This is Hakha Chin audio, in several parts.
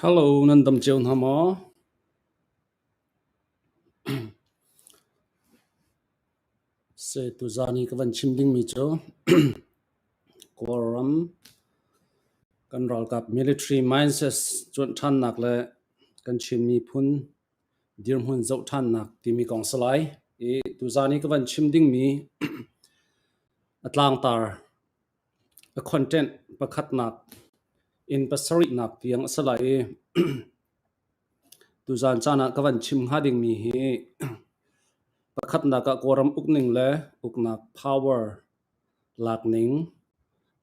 Hello, nan dam cio hna maw? Se tuzaan i ka van chim dingmi cu Kawlram kan ralkap military mindset cuanh ṭhannak le kan Chin miphun dirhmun zoh ṭhannak timi kong si lai. I tuzaan i ka van chim dingmi a tlangtar a content pakhatnak in pasarihnak tiang a si lai i tuzaan caan ah ka van chim hnga dingmi hi pakhatnak ah Kawlram ukning le uknak power lakning,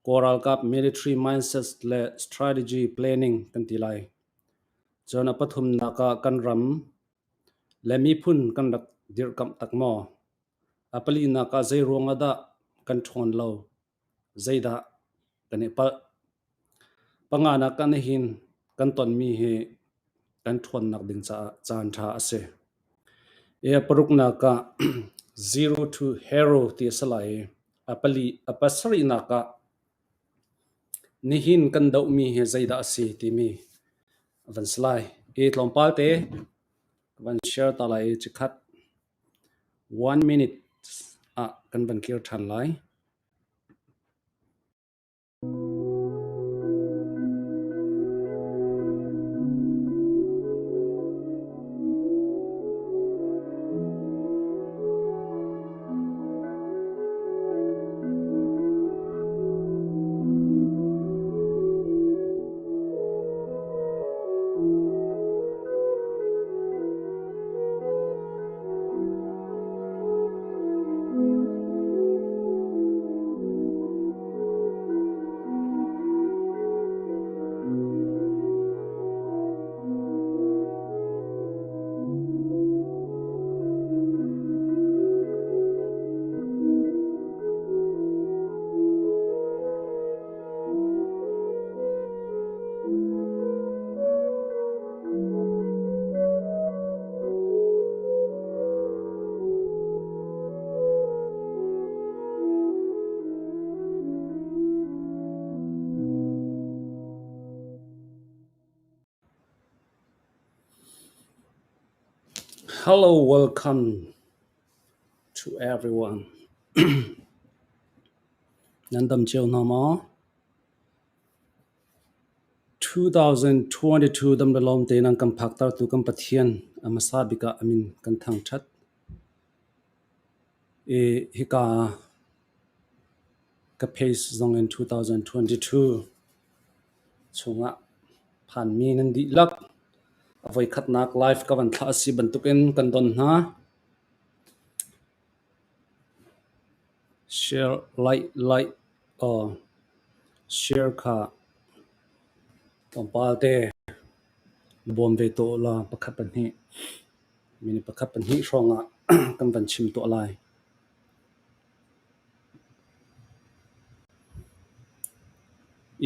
Kawl ralkap military mindset le strategy planning kan ti lai. Cun a pathumnak ah kan ram le miphun kan rak dirhkamh tak maw? A palinak ah zeiruang ah dah kan ṭhawn lo? Zeidah kan i palh? Panganak ah nihin kan tonmi hi kan ṭhawnnak ding caah caanṭha a si. I a paruknak ah zero to hero ti a si lai i a pali a pasarihnak ah Nihin kan dohmi hi zeidah a si timi a van si lai. I tlawmpal te ka van share ta lai i chikkhat one minute ah kan van kir ṭhan lai. Hello, welcome to everyone. Nan dam cio hna maw? 2022 dam le lawm tein an kan phaktertu kan Pathian a hmasa bik ah a min kan thangṭhat. I hika ka page zong in 2022 chungah phanmi nan dihlak a voikhatnak live ka van thlah a si bantukin kan don hna. Share like like aw share kha tlawmpal te bawm ve tuah ulaw pakhat pahnih minute pakhat pahnih hrawng ah kan van chim tuah lai.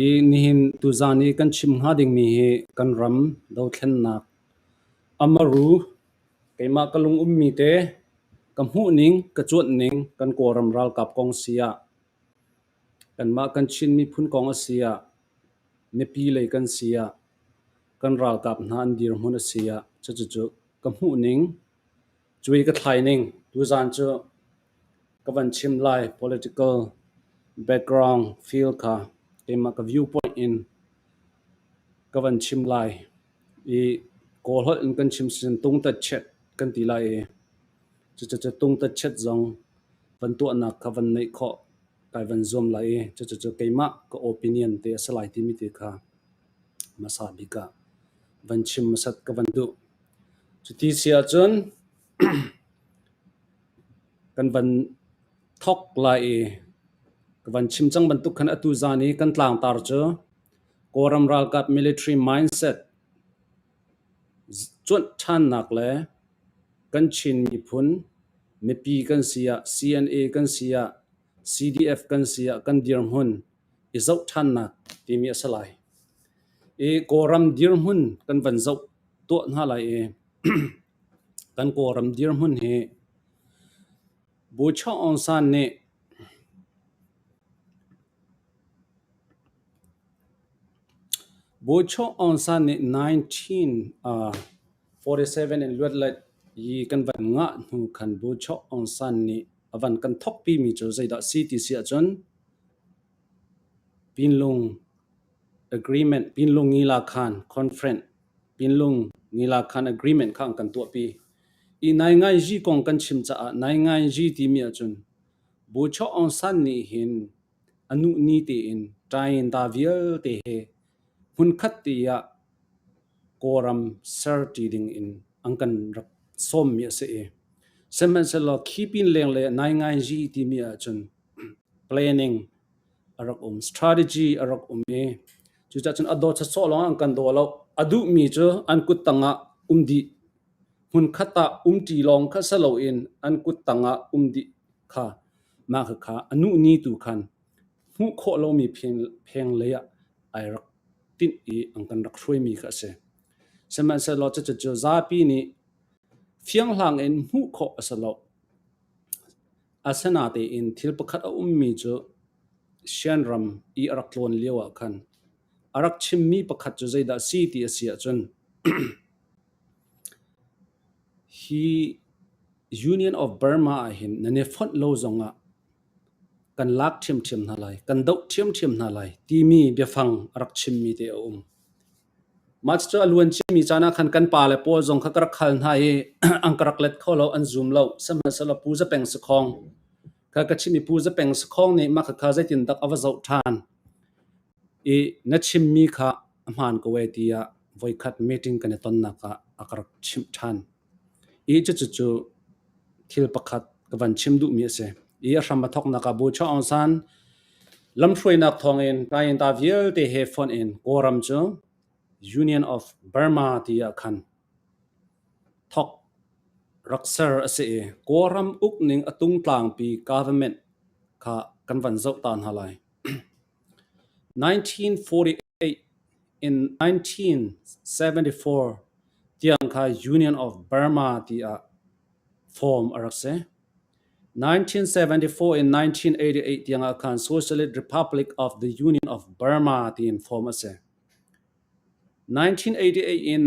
I nihin tuzaan i kan chim hnga dingmi hi kan ram dothlennak amaru keimah ka lung ummi te ka hmuhning ka cuanhning kan Kawlram ralkap kong si ah kanmah kan Chin miphun kong a si ah mipi lei kan si ah kan ralkap hna an dirhmun a si ah cucucu ka hmuhning Cui ka thlai ning tuzaan cu ka van chim lai political background field kha keimah ka viewpoint in ka van chim lai i Kawl holh in kan chim sin tungtatchet kan ti lai i cucu tungtatchet zong van tuahnak kha van neih khawh kai van zuam lai i cucu keimah ka opinion te a si lai timi te kha hmasa bik ah van chim hmasat ka van duh. Cuti si ahcun kan van thawk lai i ka van chim cang bantuk khan atu zan i kan tlangtar cu Kawlram ralkap military mindset cuanh ṭhannak le kan Chin miphun mipi kan si ah CNA kan si ah CDF kan si ah kan dirhmun i zoh ṭhannak timi a si lai. I Kawlram dirhmun kan van zoh tuah hna lai i kan Kawlram dirhmun hi Buchoh Aung San nih Bochok Aung San nih 1947 in luatlet yi kan van ngah hnu khan Bochok Aung San nih a van kan thokpi mi cu zeidah si ti si ahcun Pinlung Agreement, Pinlung Ngila Khan Conference, Pinlung Ngila Khan Agreement kha an kan tuahpi. I nainganzi kong kan chim caah nainganzi timi ahcun Bochok Aung San nih hin a nuhni tein ṭainda vialte he hmunkhat te ah Kawlram serṭi ding in an kan rak sawmmi a si i sihmanhsehlaw khi pin lenglei ah nainganzi timi ahcun planning a rak um, strategy a rak um i cucaah cun a dawt sawsawh lawng an kan daw lo. A duhmi cu an kut tangah um dih. Hmunkhat ah umṭi lawng kha si loin an kut tangah um dih kha mah khakha a nuhni tu khan hmuh khawh lomi pheng lei ah ai rak tinh i an kan rak hruaimi kha a si. Sihmanhsehlaw cucu zapi nih fianghlang in hmuh khawh a si lo. Asinain thil pakhat a ummi cu Shan ram i a rak tlawn lio ah khan a rak chimmi pakhat cu zeidah a si ti a si ahcun hi Union of Burma ah hin nan i fonh lo zongah kan lak ṭhiamṭhiam hna lai, kan doh ṭhiamṭhiam hna lai timi biafang a rak chimmi te a um. Mah cucu a luan ciami caan ah khan kan pale pawl zong kha ka rak hal hna i an ka rak let kho lo, an zum lo. Sihmanhsehlaw Pu Za Peng Sakhong kha ka chim i Pu Za Peng Sakhong nih mah khakha zeitindah a va zoh ṭhan i na chimmi kha a hmaan ko ee tiah voikhat meeting kan i tonnak ah a ka rak chimh ṭhan. I cucu thil pakhat ka van chim duhmi a si. I a hram a thawknak ah Bucha Aung San lamhruainak thawngin Kayinta vialte he fonh in Kawlram cu Union of Burma ti ah khan thawk rak ser a si i Kawlram ukning a tungtlangpi government kha kan van zoh ta hna lai. 1948 in 1974 tiang kha Union of Burma tiah form a rak si. 1974 in 1988 tiangah khan Socialist Republic of the Union of Burma tiin form a si. 1988 in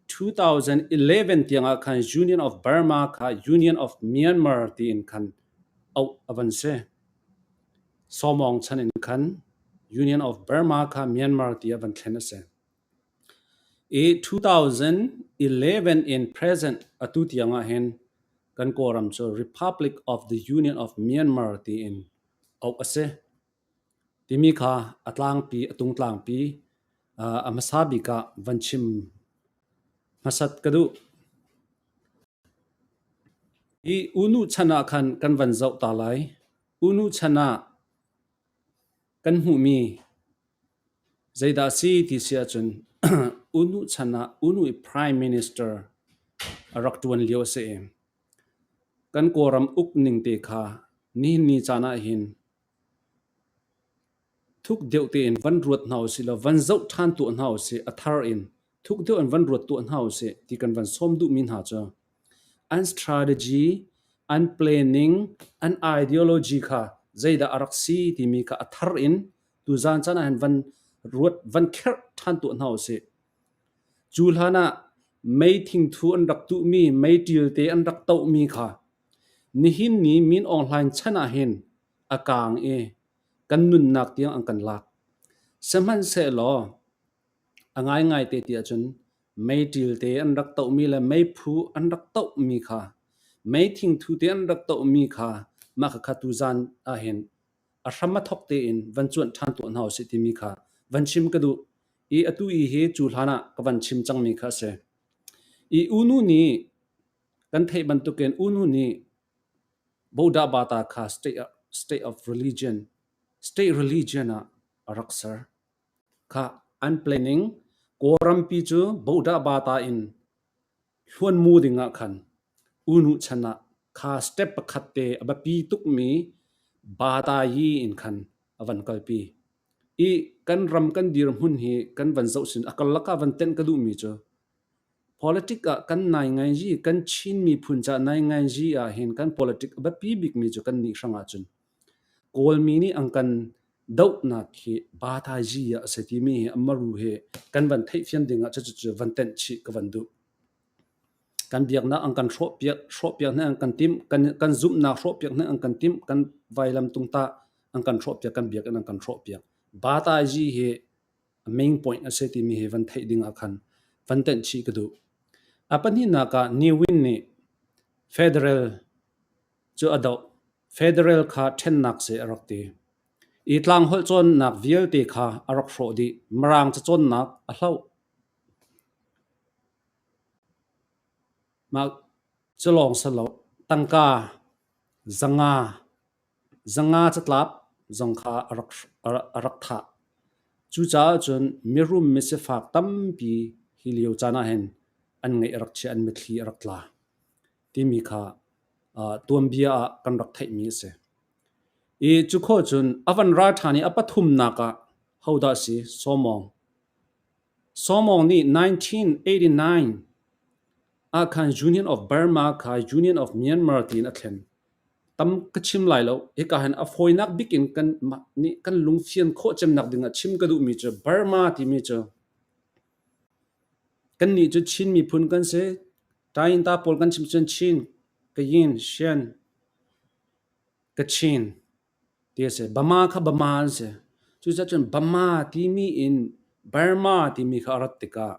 2011 tiangah khan Union of Burma kha Union of Myanmar tiin khan auh a van si. Sawmawng chan in khan Union of Burma kha Myanmar tiah van thlen a si. I 2011 in present atu tiang ah hin kan Kawlram cu Republic of the Union of Myanmar tiin auh a si. Timi kha a tlangpi, a tungtlangpi a hmasa bik ah van chim hmasat ka duh. Hi U Nu chan ah khan kan van zoh ta lai. U Nu chan ah kan hmuhmi zeidah a si ti si ahcun U Nu chan ah U Nu i Prime Minister a rak ṭuan lio a si i kan Kawlram ukning te kha nihin ni caan ahhin thuk deuh tein van ruat hna usih law van zoh ṭhan tuah hna usih, a thar in thuk deuh in van ruat tuah hna usih ti kan van sawm duhmi hna cu an strategy, an planning, an ideology kha zeidah a rak si timi kha a thar in tuzaan caan ah hin van ruat van kherh ṭhan tuah hna usih. Cu hlan ah mei thingthu an rak tuhmi, meiṭil te an rak tohmi kha nihin ni Min Aung Hlaing chan ah hin a kaang i kan nunnak tiang an kan lak. Sihmanhsehlaw a ngaingai te ti ahcun meiṭil te an rak tohmi le meiphu an rak tohmi kha mei thingthu te an rak tohmi kha mah khakha tuzaan ahhin a hram a thawk tein van cuanh ṭhan tuah hna usih timi kha van chim ka duh i atu i hi cu hlan ah ka van chim cangmi kha a si. I unu nih kan theih bantukin unu nih Bodah Bata kha state of religion, state religion ah a rak ser. Kha an planning Kawlrampi cu Bodah Bata in hluanmu ding ah khan U Nu chan ah kha step pakhat te a biapi tukmi Bata Yi in khan a van kalpi. I kan ram kan dirhmun hi kan van zoh sin a karlak ah van tenh ka duhmi cu Politic ah kan naingainzi, kan Chin miphun caah naingainzi ahhin kan politic a biapi bikmi cu kan nih hrang ahcun Kawlmi nih an kan Dohnak hi Batazi ah a si timi hi Amaru hi kan van theihfian ding ah cucu van tenh chih ka van duh. Kan biaknak an kan hrawhpiak, hrawhpiak hna an kan timh, kan, kan zumhnak hrawhpiak hna an kan timh, kan vailam tungtah an kan hrawhpiak, kan biakinn an kan hrawhpiak. Batazi hi a main point a si timi hi van theih ding ah khan van tenh chih ka duh. A pahnihnak ah Ne Win nih federal cu a doh. Federal kha ṭhennak seh a rak ti. I tlangholh cawnnak vialte kha a rak hrawh dih. Mirang cacawnnak a hloh. Mah cu lawng si lo, tangka zanga, zanga catlap zong kha a rak, a rak thah. Cucaah cun mirum misifak tampi hi lio caan ahhin an ngaih a rak chia, an mitthli a rak tla timi kha tuanbia ah kan rak theihmi a si. I cu khawh cun a van ra ṭhan i a pathumnak ah hodah a si? Sawmawng. Sawmawng nih 1989 ah khan Union of Burma kha Union of Myanmar tiin a thlen. Tam ka chim lai lo. Hika hin a fawinak bik in kan nih kan lungfian khawh cemnak ding ah chim ka duhmi cu Burma timi cu kannih cu Chin miphun kan si. Tayinta pawl kan chim cun Chin, Kayin, Shan, Kachin ti a si. Bama kha Bama an si. Cucaah cun Bama timi in Burma timi kha a rat tikah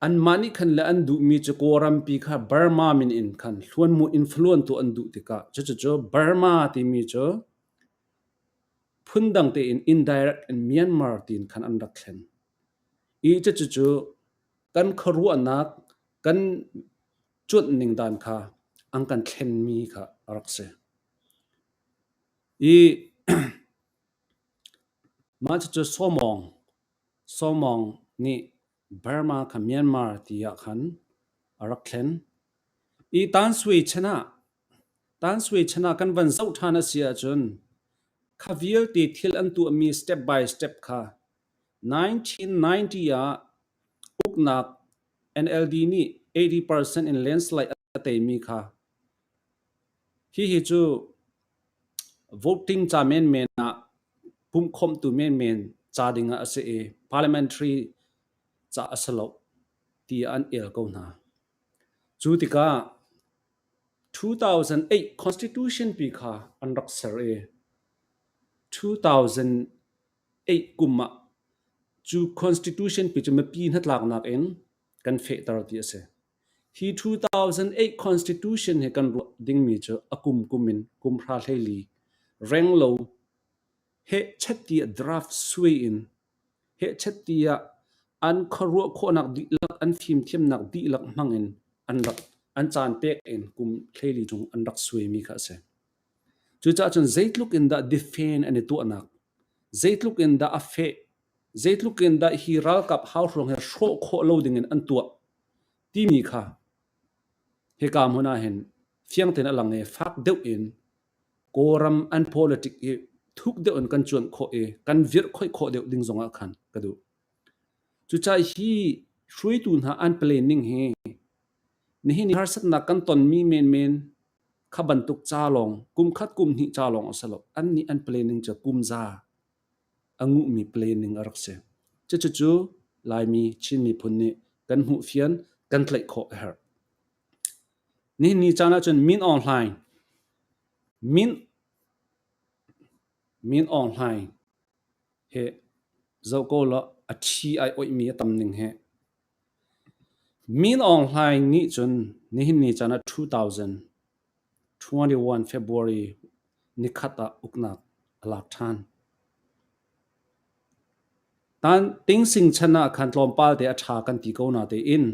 anmah nih khan le an duhmi cu Kawlrampi kha Burma min in khan hluanmu influence tuah an duh tikah cucucu Burma timi cu phundang tein indirect in Myanmar tiin khan an rak thlen. I cucucu kan khuaruahnak kan cuanh ning dan kha an kan thlenmi kha a rak si. I mah cucu Sawmawng, Sawmawng nih Burma kha Myanmar ti ah khan a rak thlen. I Tansui chan ah Tansui chan ah kan van zoh ṭhan a si ahcun kha vialte thil an tuahmi step by step kha 1990 ah uknak NLD nih 80% in landslide a teimi kha hihi cu voting ca menmen ah pumhkhawmhtu menmen ca ding ah a si i parliamentary ca a si lo tiah an el ko hna. Cu tikah 2008 Constitution pi kha an rak ser i 2008 kum ah cu Constitution pi cu mipi hnatlaknak in kan fehter ti a si. Hi 2008 Constitution hi kan ruah dingmi cu a kum kum in kum hra hleili renglo hehchet tiah draft suai in hehchet tiah an khuaruah khawhnak dihlak an fimthiamnak dihlak hmang in an rak an caan pek in kum hleili chung an rak suaimi kha a si. Cucaah cun zeitluk in dah defend an i tuahnak, zeitluk in dah a feh, zeitluk in dah hi ralkap hauhruang hi hrawh khawh lo ding in an tuah timi kha hika hmun ah hin fiang tein a lang i fak deuh in Kawlram an politic hi thuk deuh in kan cuanh khawh i kan virh khoih khawh deuh ding zong ah khan ka duh. Cucaah hi hruaitu hna an planning hi nihin harsatnak kan tonmi menmen kha bantuk ca lawng kum khat kum hnih ca lawng a si lo. Annih an planning cu kum za a nguhmi planning a rak si. Cucucu Laimi Chin miphun nih kan hmuhfian, kan tlaih khawh a herh. Nihin ni caan ahcun Min Aung Hlaing, Min, Min Aung Hlaing he zoh ko law a ṭhi ai oihmi a tam ning hi. Min Aung Hlaing nih cun nihin ni caan ah 2021 February nikhat ah uknak a lak ṭhan. Tan Tingsing chan ah khan tlawmpal te a ṭha kan ti ko na tein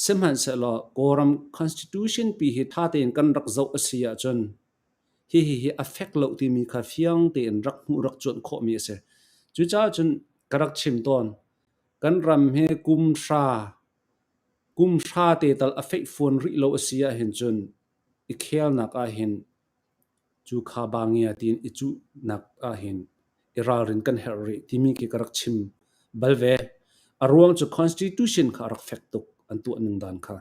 sihmanhsehlaw Kawlram Constitution pi hi ṭha tein kan rak zoh a si ahcun hihi hi a fek lo timi kha fiang tein rak hmuh rak cuanh khawhmi a si. Cucaah cun ka rak chim tawn kan ram hi kum hra kum hra te tal a feihfuan rih lo a si ahhin cun i khelnak ahhin cu kha ba ngia tiin i cuhnak ahhin i ralrin kan herh rih timi khi ka rak chim bal ve. A ruang cu constitution kha a rak fek tuk an tuah ning dan kha.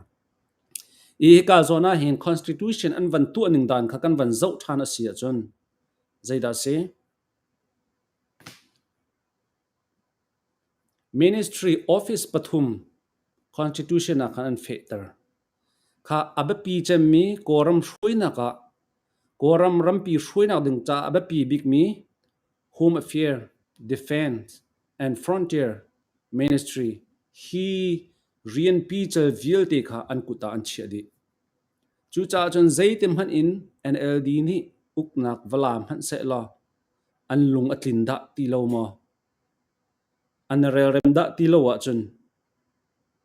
I hika zawn ahhin constitution an van tuah ning dan kha kan van zoh ṭhan a si ahcun zeidah a si? Ministry office pathum Constitution ah khan an fehter. Kha a biapi cemmi Kawlram hruainak ah Kawlram rampi hruainak ding caah a biapi bikmi Home Affairs, Defense and Frontier Ministry hi rian pical vialte kha an kut ah an chiah dih. Cucaah cun zeiti hmanh in NLD nih uknak va la hmanh sehlaw an lung a tlin dah ti lo maw, an i relrem dah ti lo ahcun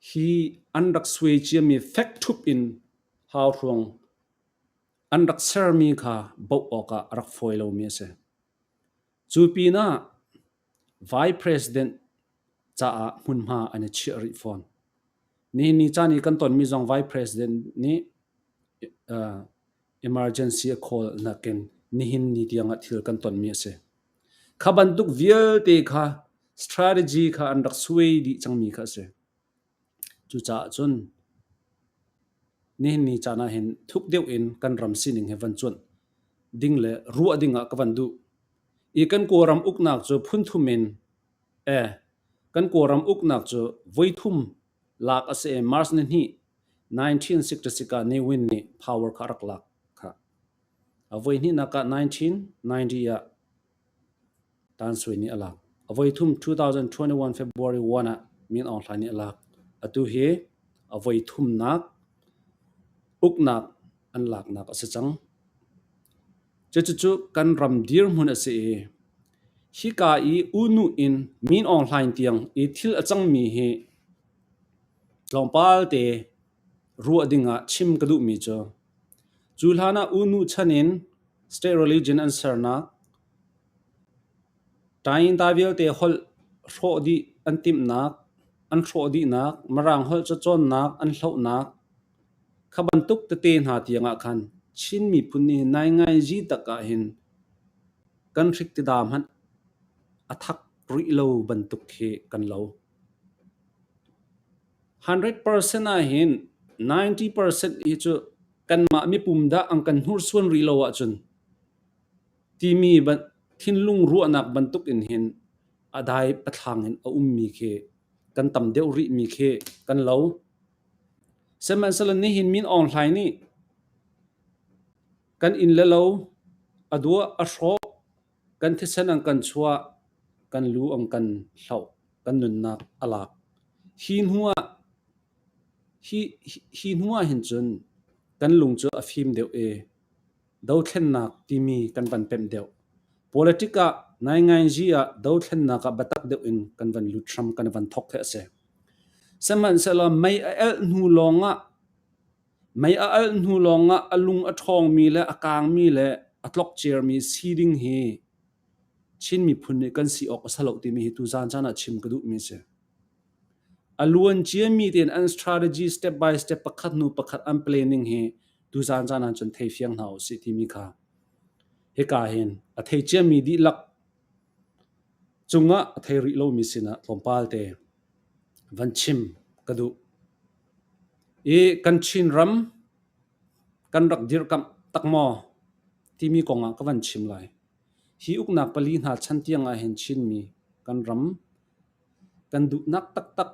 hi an rak suai ciami fek ṭhup in hauhruang an rak sermi kha boh awkah a rak fawi lomi a si. Cu pinah Vice President caah hmunhma an i chiah rih fawn. Nihin ni caan i kan tonmi zong Vice President nih emergency a call nakin nihin ni tiangah thil kan tonmi a si. Kha bantuk vialte kha strategy kha an rak suai dih cangmi kha a si. Cucaah cun nihin ni caan ah hin thuk deuh in kan ram sining hi van cuanh ding le ruah ding ah ka van duh. I kan Kawlram uknak cu phunthum in eh kan Kawlram uknak cu voithum lak a si i March nihnih 1966 ah Ne Win nih power kha a rak lak kha. A voihnihnak ah 1990 ah Tan Sui nih a lak. A voithum 2021 February 1 ah Min Aung Hlaing nih a lak. Atu hi a voithumnak uknak an laknak a si cang. Cucucu kan ram dirhmun a si i hika i U Nu in Min Aung Hlaing tiang i thil a cangmi hi tlawmpal te ruah dingah chim ka duhmi cu cu hlan ah U Nu chan in state religion an sernak Tainta vialte holh hrawh dih an timhnak, an hrawh dihnak, Mirang holh cacawnnak an hlohnak, kha bantuk tete hna tiangah khan Chin miphun nih naingainzi tak ahhin kan hrik tida hmanh a thak rih lo bantuk khi kan lo. 100% ahhin 90% hi cu kanmah mipum dah an kan hnursuan rih lo ahcun timi thinlung ruahnak bantuk in hin a dai pathlang in a ummi khi kan tam deuh rihmi khi kan lo. Sihmanhsehlaw nihin Min Aung Hlaing nih kan inn le lo a duah a hrawh, kan thisen an kan chuah, kan lu an kan hloh, kan nunnak a lak. Hi hnu ah hi, hi hnu ah hin cun kan lung cu a fim deuh i dothlennak timi kan van pemh deuh. Politic ah naingainzi ah dothlennak ah biatak deuh in kan van lut hram kan van thok hi a si. Sihmanhsehlaw mei a elh hnu lawngah mei a alh hnu lawngah a lung a ṭhawngmi le a kaangmi le a tlokciarmi si ding hi Chin miphun nih kan si awk a si lo timi hi tuzaan caan ah chim ka duhmi a si. A luan ciami tein an strategy step by step pakhat hnu pakhat an planning hi tuzaan caan ah cun thei fiang hna usih timi kha hika hin a thei ciami dihlak cungah a thei rih lomi sinah tlawmpal te van chim ka duh. I kan Chinram kan rak dirkamh tak maw timi kongah ka van chim lai. Hi uknak pali hna chan tiang ah hin Chinmi kan ram kan duhnak taktak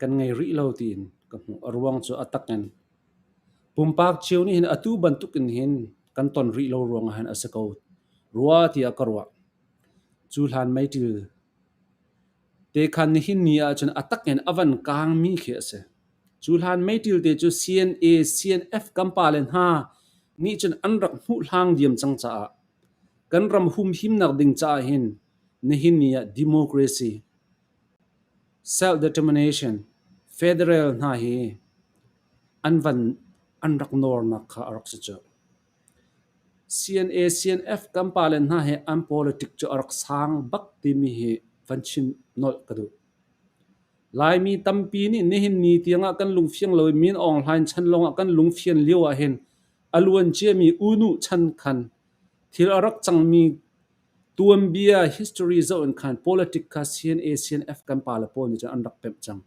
kan ngei rih lo tiin ka hmuh. A ruang cu a tak in pumpak cio nih hin atu bantuk in hin kan ton rih lo ruangah hin a si ko rua tiah ka ruah. Cu hlan meiṭil te khan nihin ni ahcun a tak in a van kaangmi khi a si. Cu hlan meiṭil te cu CNA, CNF kan pale hna nih cun an rak hmuh hlang diam cang caah kan ram humhimnak ding caah hin nihin ni ah democracy, self-determination, federal hna hi an van an rak nawrnak kha a rak si cu. CNA, CNF kan pale hna hi an politic cu a rak sang bak timi hi van chim nolh ka duh. Laimi tampi nih nihin ni tiangah kan lungfiang lo i Min Aung Hlaing chan lawngah kan lungfian lio ahhin a luan ciami U Nu chan khan thil a rak cangmi tuanbia history zoh in khan politic kha CNA, CNF kan pale pawl nih cun an rak pemh cang.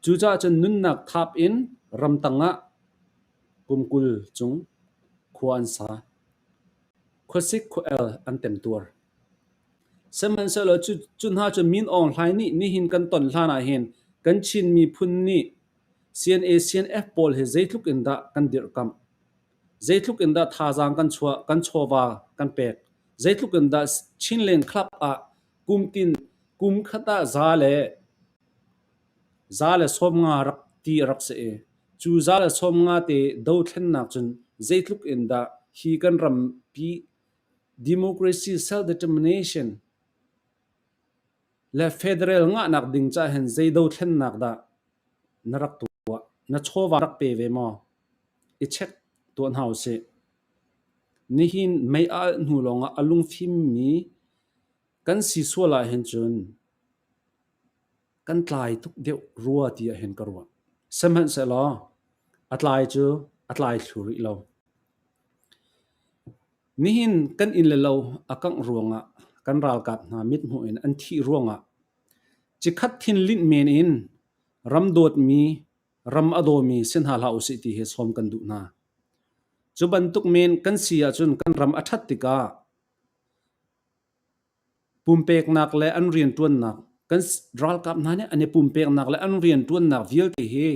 Cucaah cun nunnak thap in ramtang ah kum 20 cung khua an sa. Khuasik khuael an temtuar. Sihmanhsehlaw cu cu hna cu Min Aung Hlaing nih nihin kan ton hlan ah hin kan Chin miphun nih CNA CNF pawl hi zeitluk in dah kan dirhkamh? Zeitluk in dah thazaang kan chuah, kan chawva kan pek? Zeitluk in dah Chinland Club ah kumtin kum khat ah 150 rak ti a rak si i cu 150 te dothlennak cun zeitluk in dah hi kan rampi democracy self-determination le federal ngahnak ding cah hin zei dothlennak dah na rak tuah? Na chawva rak pe ve maw? I check tuah hna usih. Nihin mei a alh hnu lawngah a lungfimmi kan si sual ahhin cun kan tlai tuk deuh rua ti ahhin ka ruah. Sihmanhsehlaw a tlai cu a tlai thlu rih lo. Nihin kan inn le lo a kangh ruangah kan ralkap hna mithmuh in an thih ruangah cikhat thinlinh men in ram dawtmi, ram a dawmi si hna hlah usih ti hi sawm kan duh hna. Cu bantuk men kan si ahcun kan ram a ṭhat tikah pumpeknak le an rianṭuannak kan ralkap hna nih an i pumpeknak le an rianṭuannak vialte hi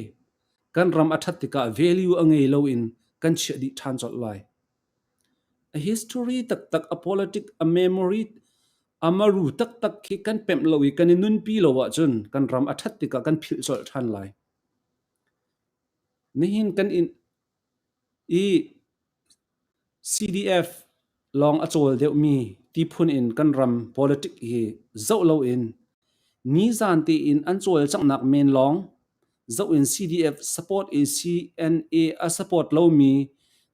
kan ram a ṭhat tikah value a ngei loin kan chiah dih ṭhan colh lai. A history taktak, a politic, a memory, a maru taktak khi kan pemh lo i kan i nunpi lo ahcun kan ram a ṭhat tikah kan philh colh ṭhan lai. Nihin kan in i CDF lawng a cawl deuhmi tiphun in kan ram politic hi zoh loin nizan tein an cawlcanghnak men lawng zoh in CDF support i CNA a support lomi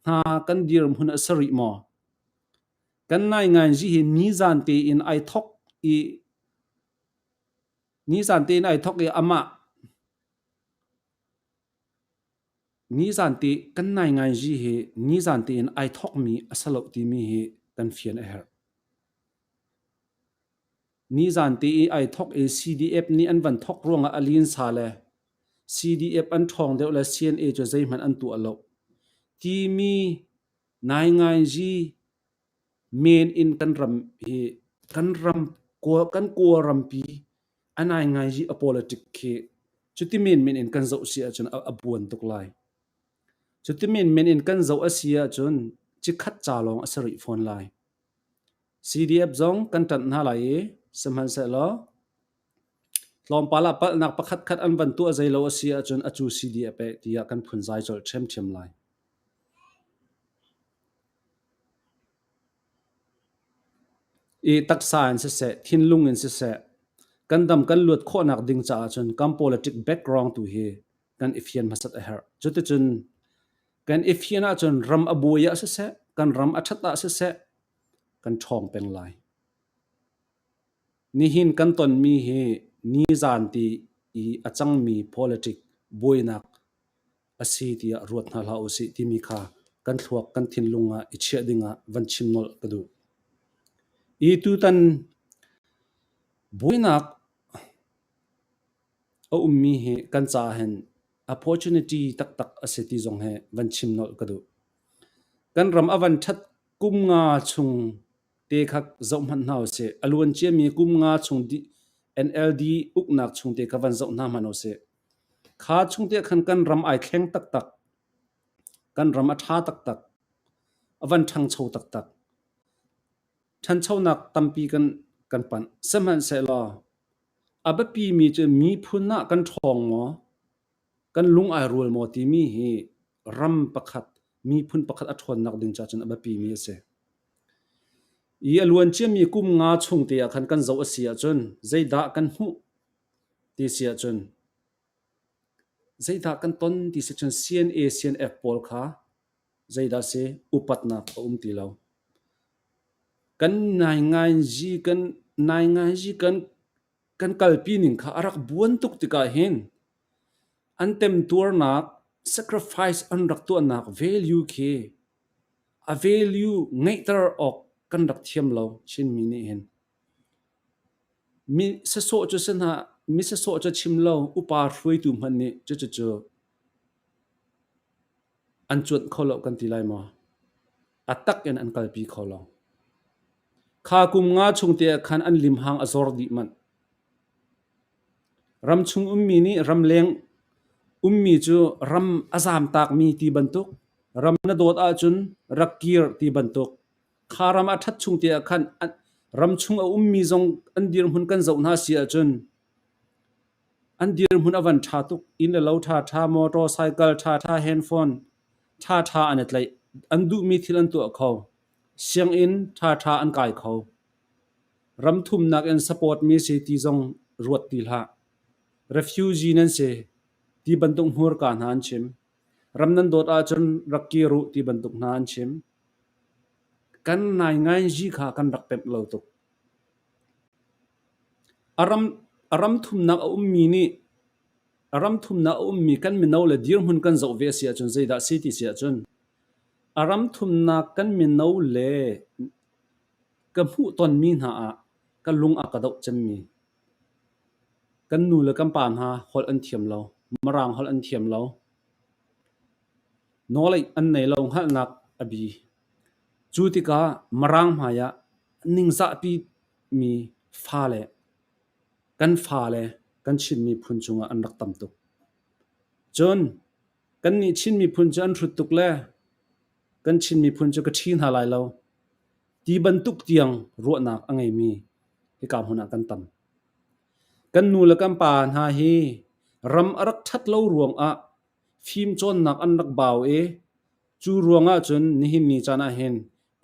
hna kan dirhmun a si rih maw? Kan naingainzi hi nizan tein ai thok i nizan tein ai thok i amah Nizan ti kan naingainzi hi nizan tein ai thokmi a si lo timi hi kan fian a herh. Nizan ti i ai thok i CDF nih an van thok ruangah a linsa le CDF an ṭhawng deuh le CNA cu zeihmanh an tuah lo timi naingainzi men in kan ram hi kan ram kan Kawlrampi a naingainzi a politic khi cuti menmen in kan zoh si ahcun a buan tuk lai. Cuti menmen in kan zoh a si ahcun cikhat ca lawng a si rih fawn lai. CDF zong kan ṭanh hna lai i sihmanhsehlaw tlawmpal ah palhnak pakhatkhat an van tuah zei lo a si ahcun a cu CDF eh tiah kan phunzai colh ṭhiamṭhiam lai. I taksa in siseh, thinlung in siseh, kan dam kan luat khawhnak ding caah cun kan politic background tu hi kan i fian hmasat a herh. Cuticun kan i fian ahcun ram a buai ah siseh, kan ram a ṭhat ah siseh, kan ṭhawng peng lai. Nihin kan tonmi hi nizan ti i a cangmi politic buainak a si tiah ruat hna hlah usih timi kha kan thluak kan thinlung ah i chiah dingah van chim nolh ka duh. I tutan buainak a ummi hi kan caah hin opportunity taktak a si ti zong hi van chim nolh ka duh. Kan ram a van ṭhat kum nga chung te kha zoh hmanh hna usih. A luan ciami kum nga chung NLD uknak chung te kha van zoh hna hmanh usih. Kha chung te khan kan ram ai thleng taktak. Kan ram a ṭha taktak. A van ṭhangcho taktak. Ṭhanchonak tampi kan kan panh. Sihmanhsehlaw a biapimi cu miphun ah kan ṭhawng maw, kan lung ai rual maw timi hi ram pakhat, miphun pakhat a ṭhawnnak ding caah cun a biapimi a si. I a luan ciami kum nga chung te ah khan kan zoh a si ahcun zeidah kan hmuh ti si ahcun zeidah kan ton ti si cun CNA CNF pawl kha zeidah si upatnak a um ti lo. Kan naingainzi kan naingainzi kan kan kalpi ning kha a rak buan tuk tikah hin an temtuarnak sacrifice an rak tuahnak value khi a value ngeihter awk kan rak thiam lo Chinmi nih hin. Mi sasawh cu si hna mi sasawh cu chim lo upa hruaitu hmanh nih cucucu an cuanh kho lo kan ti lai maw? A tak in an kalpi kho lo. Kha kum nga chung te ah khan an limhang a zor dih manh. Ramchung ummi nih ramleng ummi cu ram a zamtakmi ti bantuk, ram na dawt ahcun rak kir ti bantuk. Kha ram a ṭhat chung te ah khan ramchung a ummi zong an dirhmun kan zoh hna si ahcun an dirhmun a van ṭha tuk. Inn le lo ṭhaṭha, motor cycle ṭhaṭha, handphone ṭhaṭha an i tlaih. An duhmi thil an tuah kho. Sianginn ṭhaṭha an kai kho. Ram thumnak in support mi si ti zong ruat ti hlah. Refugee nan si ti bantuk hmurka hna an chim. Ram nan dawt ahcun rak kir u ti bantuk hna an chim. Kan naingainzi kha kan rak pemh lo tuk. A ram, a ram thumnak a ummi nih a ram thumnak a ummi kan mino le dirhmun kan zoh ve a si ahcun zeidah si ti si ahcun a ram thumnak kan mino le Ka hmuhtonmi hna ah ka lung a ka doh cemmi kan nu le kan pa hna holh an thiam lo. Mirang holh an thiam lo. Knowledge an nei lo, hngalhnak a bi. Cu tikah Mirang hmai ah ningzahpi mi fale kan fale kan Chin miphun cungah an rak tam tuk. Cun kannih Chin miphun cu an hrut tuk le kan Chin miphun cu ka ṭhi hna lai lo ti bantuk tiang ruahnak a ngeimi hika hmun ah kan tam. Kan nu le kan pa hna hi ram a rak ṭhat lo ruangah fimcawnnak an rak bau i cu ruangah cun nihin ni caan ah hin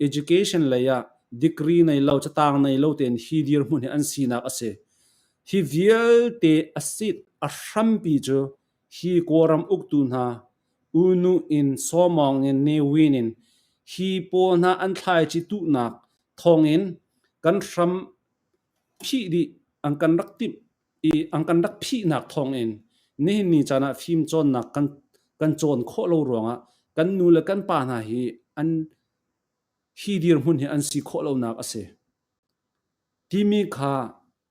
education lei ah degree nei lo, catang nei lo tein hi dirhmun hi an sinak a si. Hi vialte a sit a hrampi cu hi Kawlram uktu hna U Nu in, Saw Maung in, Ne Win in hi pawl hna an thlaici tuhnak thawngin kan hram phih dih an kan rak timh i an kan rak phihnak thawngin nihin ni caan ah fimcawnnak kan kan cawn khawh lo ruangah kan nu le kan pa hna hi an hi dirhmun hi an si khawh lonak a si timi kha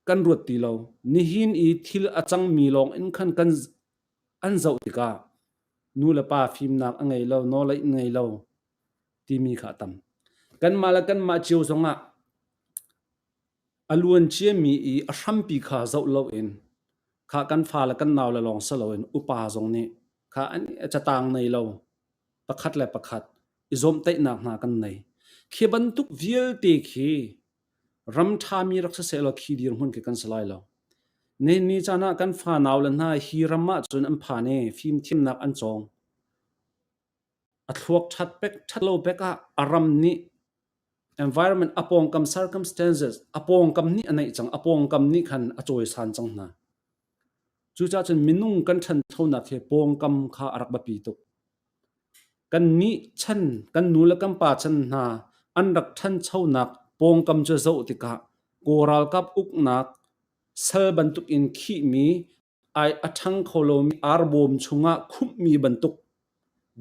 kan ruat ti lo. Nihin i thil a cangmi lawng in khan kan an zoh tikah nu le pa fimnak a ngei lo, knowledge a ngei lo timi kha a tam. Kanmah le kanmah cio zongah a luan ciami i a hrampi kha zoh loin kha kan fale kan naule lawng si loin upa zong nih kha an catang nei lo pakhat le pakhat i zawmhtaihnak hna kan nei. Khi bantuk vialte khi Ram ṭhami rak sisehlaw khi dirhmun khi kan si lai lo. Nihin ni caan ah kan fanau le hna hi ram ahcun an phan i fimthiamnak an cawng. A thluak ṭhat pek ṭhat lo pek ah a ram nih environment a pawngkam circumstances a pawngkam nih a neih cang a pawngkam nih khan a cawisan cang hna. Cucaah cun minung kan ṭhanchonak hi pawngkam kha a rak biapi tuk. Kannih chan, kan nu le kan pa chan hna an rak ṭhanchonak pawngkam cu zoh tikah Kawl ralkap uknak sal bantukin khihmi, ai a ṭhang kho lomi arbawm chungah khumhmi bantuk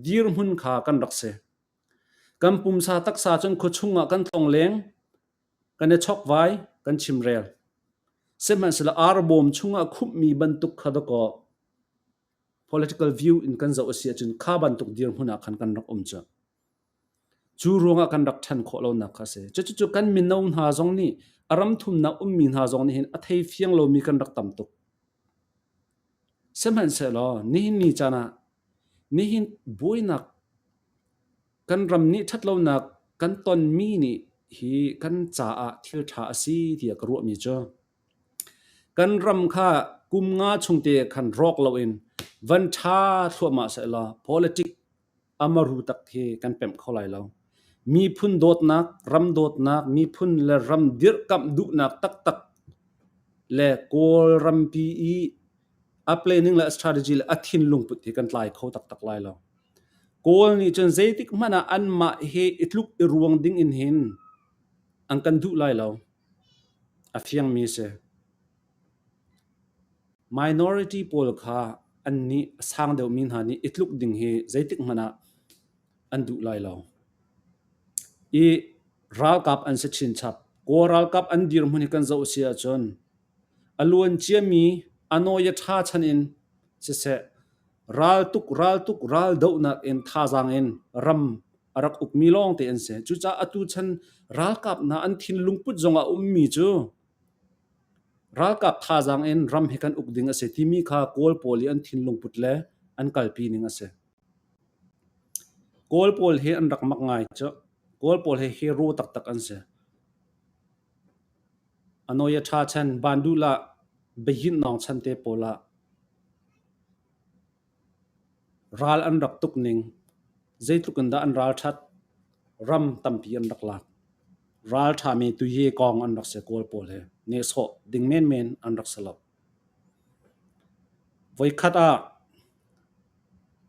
dirhmun kha kan rak si. Kan pumsa taksa cun khuachung ah kan tlongleng, kan i chokvai, kan chimrel. Sihmanhsehlaw arbawm chungah khumhmi bantuk kha dakaw political view in kan zoh a si ahcun kha bantuk dirhmun ah khan kan rak um cu. Cu ruangah kan rak ṭhan khawh lonak kha a si. Cucu kan mino hna zong nih a ram thumnak ummi hna zong nih hin a thei fiang lomi kan rak tam tuk. Sihmanhsehlaw nihin ni caan ah nihin buainak kan ram nih ṭhatlonak kan tonmi nih hi kan caah thil ṭha a si tiah ka ruahmi cu Kan ram kha kum nga chung te khan rawk loin van ṭha thluahmah sehlaw politic a maru tak hi kan pemh kho lai lo. Miphun dawtnak, ram dawtnak, miphun le ram dirhkamh duhnak taktak le Kawl rampi i a planning le a strategy le a thinlung put hi kan tlai kho taktak lai lo. Kawl nih cun zeitik hmanh ah anmah he i tluk i ruang ding in hin an kan duh lai lo. A fiangmi a si. Minority pawl kha annih a sang deuhmi hna nih i tluk ding hi zeitik hmanh ah an duh lai lo. I ralkap an si chinchap. Kawl ralkap an dirhmun hi kan zoh a si ahcun a luan ciami a nawi a ṭha chan in siseh, raltuk raltuk raldohnak in thazaang in ram. A rak ukmi lawngte an si. Cucaah atu chan ralkap hna an thinlung put zong ah a ummi cu ralkap thazaang in ram hi kan uk ding a si timi kha Kawl pawl i an thinlung put le an kalpi ning a si. Kawl pawl hi an rak mak ngai cu. Kawl pawl hi hero taktak an si. Anoia ṭha chan, bandulah, Beyin nawng chan te pawl ah ral an rak tuk ning, zeitluk in dah an ralṭhat, ram tampi an rak lak. Ralṭhami tuye kong an rak si Kawl pawl hi. Nehsawh ding menmen an rak si lo. Voikhat ah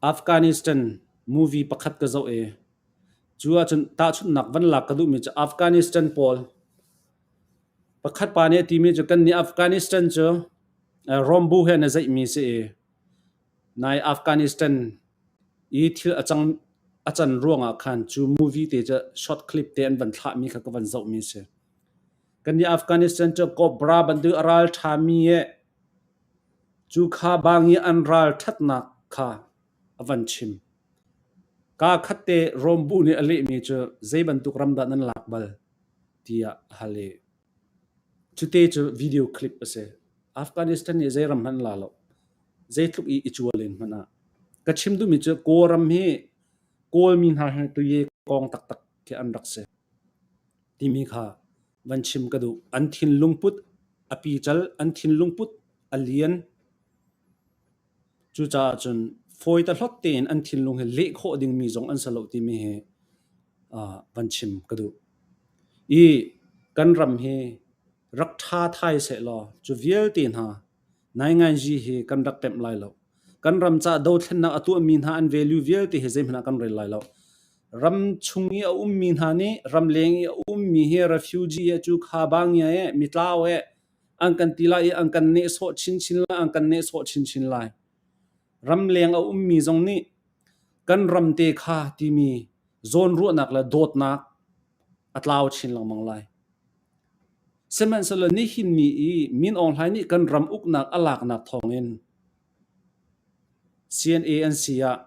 Afghanistan movie pakhat ka zoh i cu ahcun tahchunhnak van lak ka duhmi cu Afghanistan pawl pakhat pa nih a timi cu kannih Afghanistan cu Rombu he an i zeihmi si i nai Afghanistan i thil a cang a can ruangah khan cu movie te cu short clip te an van thlahmi kha ka van zohmi si. Kannih Afghanistan cu Cobra bantuk a ral ṭhami e cu kha bang i an ral ṭhatnak kha a van chim. Kaa khat te Rom bu nih a lehmi cu zei bantuk ram dah nan lak bal tiah a hal i cute cu video clip a si. Afghanistan nih zei ram hmanh an la lo. Zeitluk i i cual in hmanh ah. Ka chim duhmi cu Kawlram hi Kawlmi hna hi tuye kong taktak khi an rak si timi kha van chim ka duh. An thinlung put a pical, an thinlung put a lian. Cucaah cun fawi ta hlot tein an thinlung hi leh khawh dingmi zong an si lo timi hi van chim ka duh. I kan ram hi rak ṭha thai sehlaw cu vialte hna nainganzi hi kan rak pemh lai lo. Kan ram caah dothlennak a tuahmi hna an value vialte hi zeihmanh ah kan rel lai lo. Ram chung i a ummi hna nih ramleng i a ummi hi refugee he cu kha bangia he mitlau he an kan ti lai i an kan nehsawh chinchin lai, an kan nehsawh chinchin lai. Ramleng a ummi zong nih kan ram te kha timi zawnruahnak le dawtnak a tlau chin lengmang lai. Sihmanhsehlaw nihin ni i Min Aung Hlaing nih kan ram uknak a laknak thawngin CNA an si ah,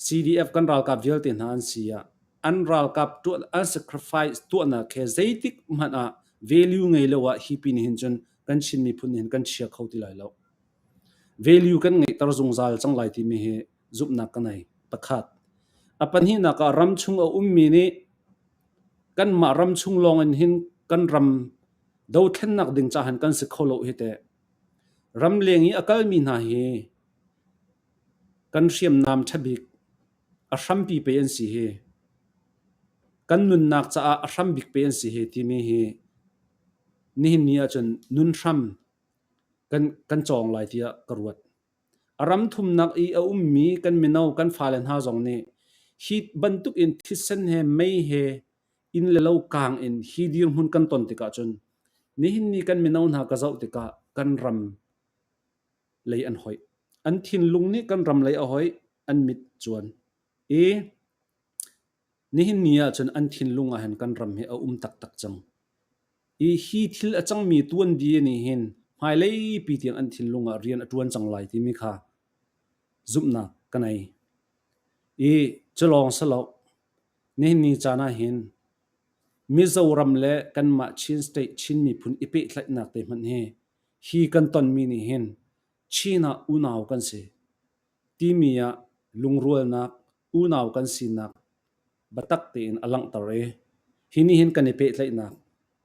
CDF kan ralkap vialte hna an si ah, an ralkap tuah an sacrifice tuahnak he zeitik hmanh ah value ngei lo ah hi pin hin cun kan Chin miphun nih hin kan chia kho ti lai lo. Value kan ngeihter zungzal cang lai timi hi zumhnak ka nei. Pakhat. A pahnihnak ah ram chung a ummi nih kanmah ram chung lawng in hin kan ram dothlennak ding ca han kan si kho lo hi teh. Ramleng i a kalmi hna hi kan hriamnam ṭhabik a hrampi pei an si hi. Kan nunnak caah a hrambik pei an si hi timi hi nihin ni ahcun nun hram kan, kan cawng lai tiah ka ruat. A ram thumnak i a ummi kan mino kan fale hna zong nih hi bantuk in thisen he mei he inn le lo kaang in hi dirhmun kan ton tikah cun nihin ni kan mino hna ka zoh tikah kan ram lei an hoih. An thinlung nih kan ram lei a hoih, an mit cuan. I nihin ni ahcun an thinlung ah hin kan ram hi a um taktak cang. I hi thil a cangmi tuanbia nih hin hmailei pi tiang an thinlung ah rian a ṭuan cang lai timi kha zumhnak ka nei. I cu lawng si lo, nihin ni caan ah hin Mizoram le kanmah Chin State Chin miphun i pehtlaihnak te hmanh hi hi kan tonmi nih hin Chin ah unau kan si timi ah lungrualnak, unau kan sinak biatak tein a langhter i hi nih hin kan i pehtlaihnak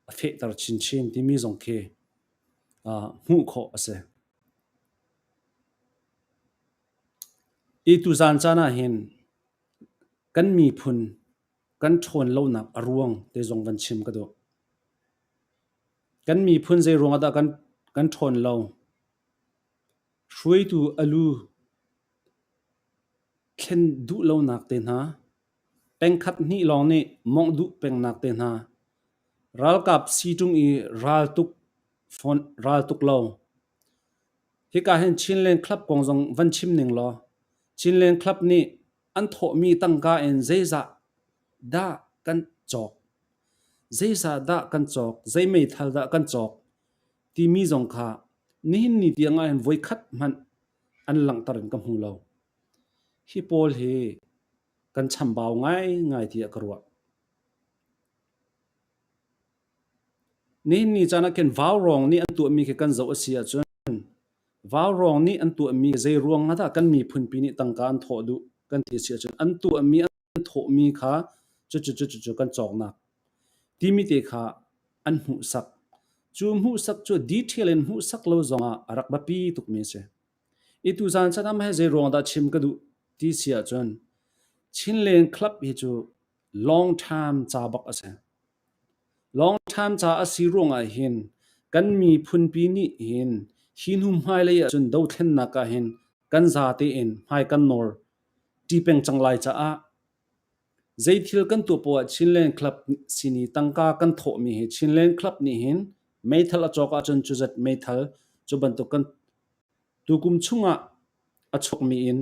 a fehter chinchin timi zong khi hmuh khawh a si. I tuzaan caan ah hin kan miphun kan ṭhawn lonak a ruang te zong van chim ka duh. Kan miphun zei ruang ah dah kan, kan ṭhawn lo? Hruaitu a lu thlen duh lonak te hna, pengkhat hnih lawng nih mawngh duh pengnak te hna, ralkap siiṭung i raltuk fawn raltuk lo. Hika hin Chinland Club kong zong van chim ning law, Chinland Club nih an thawhmi tangka in zeizah dah kan cawk? Zeizah dah kan cawk? Zei meithal dah kan cawk? Timi zong kha nihin ni tiang ah hin voikhat hmanh an langhter in ka hmu lo. Hi pawl hi. Kan chambau ngaingai tiah ka ruah. Nihin ni caan ah khin vaurawng nih an tuahmi khi kan zoh a si ahcun vaurawng nih an tuahmi zei ruang ah dah kan miphunpi nih tangka an thawh duh kan ti a si ahcun an tuahmi an thawhmi kha cucu cucu cu kan cawknak timi te kha an hmuhsak. Cu hmuhsak cu detail in hmuhsak lo zongah a rak biapi tukmi a si. I tuzaan chan ah mah zei ruang dah chim ka duh ti si ahcun Chinland Club hi cu long term ca bak a si. Long term ca a si ruangah hin kan miphunpi nih hin hi hnu hmailei ahcun dothlennak ah hin kan zate in hmai kan nawr ṭi peng cang lai caah zeithil kan tuah poah Chinland Club sin i tangka kan thawhmi hi Chinland Club nih hin meithal a cawk ahcun cuzat meithal cu bantuk kan tukum chungah a chuakmi in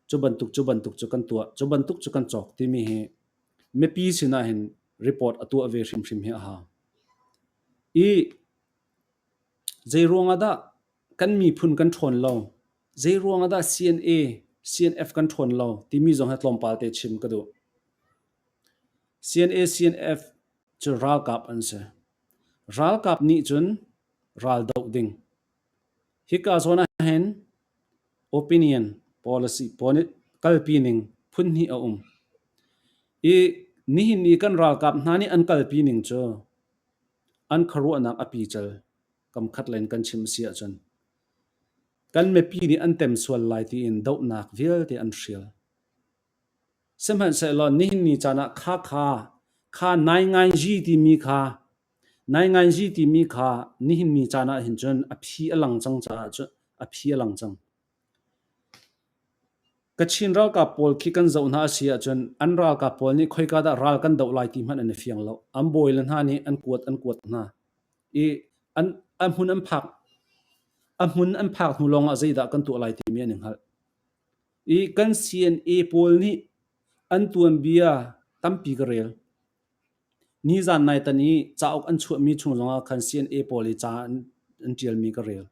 cu bantuk cu bantuk cu kan tuah cu bantuk cu kan cawk timi hi mipi sinah hin report a tuah ve hrimhrim hi a hau. I zei ruangah dah kan miphun kan ṭhawn lo, zei ruangah dah CNA, CNF kan ṭhawn lo timi zong hi tlawmpal te chim ka duh. CNA, CNF cu ralkap an si. Ralkap nih cun ral doh ding. Hika zawn ah hin opinion policy kalpi ning phunhnih a um. I nihin i kan ralkap hna nih an kalpi ning cu an khuaruahnak a pical kamkhat len kan chim si ahcun kan mipi nih an tem sual lai tiin dohnak vialte an hrial. Sihmanhsehlaw nihin ni caan ah kha kha kha nainganzi timi kha Nainganzi timi kha nihin ni caan ah hin cun a phi a lang cang caah cun a phi a lang cang. Kachin ralkap pawl khi kan zoh hna a si ahcun an ralkap pawl nih khoika dah ral kan doh lai ti hmanh an i fiang lo. An bawile hna nih an kuat an kuat hna i an a hmun an phak a hmun an phak hnu lawngah zeidah kan tuah lai timi an i hngalh. I kan CNA pawl nih an tuanbia tampi ka rel. Nizaan naitan i cauk an chuahmi chung zongah khan CNA pawl i ca an ṭialmi ka rel.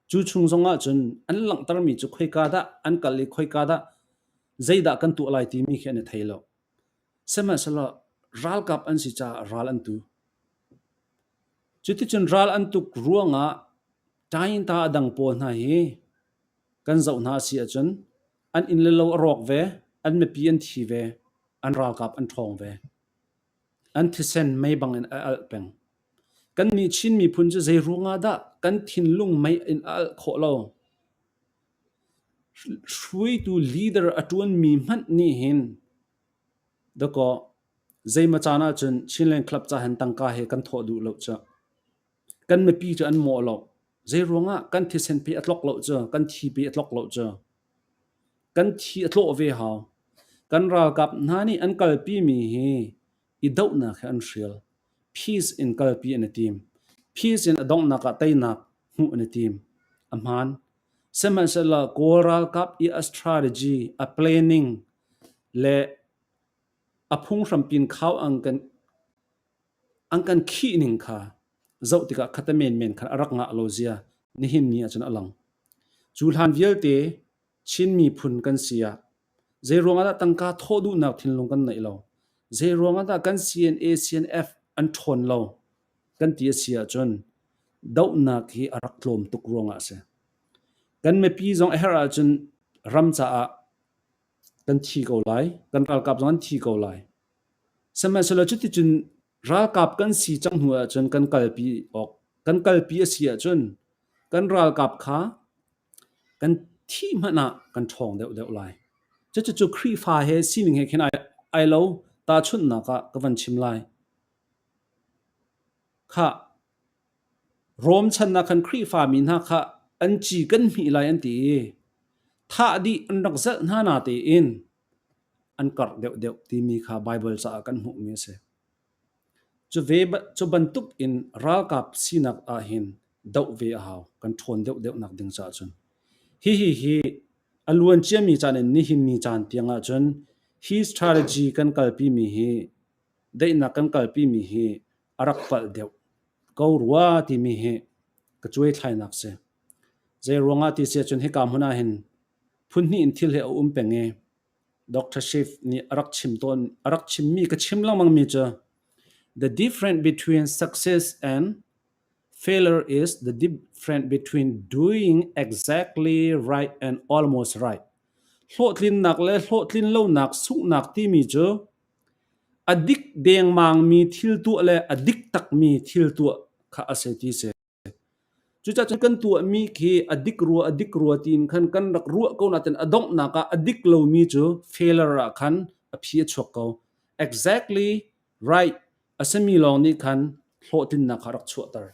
Cu chung zongah cun an langhtermi cu khoika dah an kal i khoika dah zeidah kan tuah lai timi khi an i thei lo. Sihmanhsehlaw ralkap an si caah ral an tu. Cuticun ral an tuk ruangah ṭainta a dang pawl hna hi kan zoh hna a si ahcun an inn le lo a rawk ve, an mipi an thi ve, an ralkap an ṭhawng ve. An thisen mei bangin a alh peng. Kannih Chin miphun cu zei ruangah dah kan thinlung mei in a alh khawh lo? Hruaitu leader a ṭuanmi hmanh nih hin dakaw zeimaw caan ahcun Chinland Club ca hin tangka he kan thawh duh lo cu. Kan mipi cu an mawh lo. Zei ruangah kan thisen pe a tlok lo cu, kan thi pe a tlok lo cu. Kan thi a tlawh ve hau. Kan ralkap hna nih an kalpimi hi i dohnak hi an hrial. Peace in kalpi an i tim. Peace in a donghnak ah teinak hmuh an i tim. A hmaan. Sihmanhsehlaw Kawl ralkap i a strategy, a planning le a phunghrampi in khau an kan an kan khih ning kha zoh tikah khata menmen khan a rak ngah lo zia nihin ni ahcun a lang. Cu hlan vialte Chin miphun kan si ah zeiruang ah dah tangka thawh duhnak thinlung kan neih lo? Zeiruang ah dah kan CNA, CNF an ṭhawn lo kan ti a si ahcun dohnak hi a rak tlawm tuk ruangah a si. Kan mipi zong a herh ahcun ram caah kan thi ko lai, kan ralkap zong an thi ko lai. Sihmanhsehlaw cuticun ralkap kan si cang hnu ahcun kan kalpi awk kan kalpi a si ahcun kan ralkap kha kan thih hmanh ah kan ṭhawng deuhdeuh lai. Cucucu Khrihfa he sining he khin ai, ai lo. Tahchunhnak ah ka van chim lai. Khah, Rom chan ah khan Khrihfa mi hna kha an ci kan hmih lai an ti i thah dih an rak zalh hna na tein an karh deuhdeuh timi kha Baibal caah kan hmuhmi a si. Cu ve cu bantuk in ralkap sinak ahhin doh ve a hau kan ṭhawn deuhdeuh nak ding caah cun. Hihi hi a luan ciami caan in nihin ni caan tiang ahcun hi strategy kan kalpimi hi daihnak kan kalpimi hi a rak palh deuh ko rua timi hi ka cuaithlainak si. Zei ruangah ti si ahcun hika hmun ahhin phun hnih in thil hi a um peng i. Dr. Schiff nih a rak chim tawn a rak chimmi ka chim lengmangmi cu the difference between success and failure is the difference between doing exactly right and almost right. Hlawhtlinnak le hlawhtlin lonak sunghnak timi cu a dik dengmangmi thil tuah le a dik takmi thil tuah kha a si ti si. Cucaah cun kan tuahmi khi a dik rua a dik rua tiin khan kan rak ruah ko nain a donghnak ah a dik lomi cu failure ah khan a phi a chuak ko. Exactly right a simi lawng nih khan hlawhtlinnak kha a rak chuahter.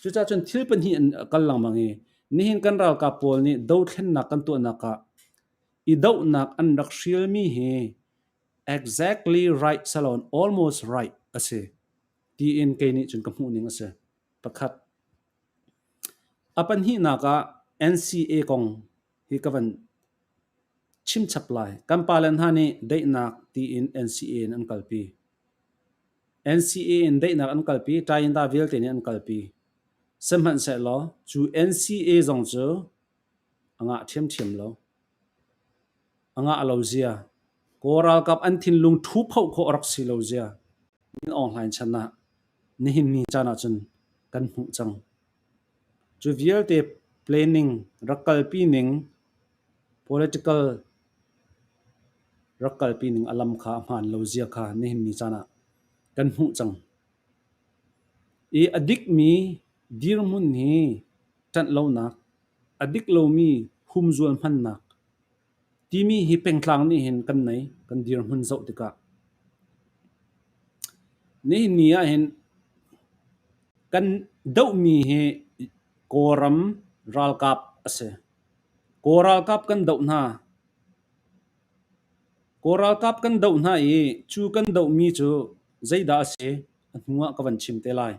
Cucaah cun thil pahnih an kal lengmang i nihin kan ralkap pawl nih dothlennak kan tuahnak ah i dohnak an rak hrialmi hi exactly right salon almost right a si tiin kei nih cun ka hmuhning a si. Pakhat. A pahnihnak ah NCA kong hi ka van chimchap lai. Kan pale hna nih daihnak tiin NCA in an kalpi. NCA in daihnak an kalpi, Tayinda vialte nih an kalpi. Sihmanhsehlaw cu NCA zong cu a ngah ṭhiamṭhiam lo. A ngah lo zia. Kawl ralkap an thinlung ṭhuphoh khawh a rak si lo zia. Min Aung Hlaing chan ah nihin ni caan ahcun kan hmuh cang. Cu vialte planning rak kalpi ning, political rak kalpi ning a lam kha a hmaan lo zia kha nihin ni caan ah kan hmuh cang. I a dikmi dirhmun hi ṭanh lonak, a dik lomi humzual hmannak timi hi pengtlang nih hin kan nei, kan dirhmun zoh tikah. Nihin ni ah hin kan dohmi hi Kawlram ralkap a si. Kawl ralkap kan doh hna. Kawl ralkap kan doh hna i cu kan dohmi cu zeidah a si? A hnu ah ka van chim te lai.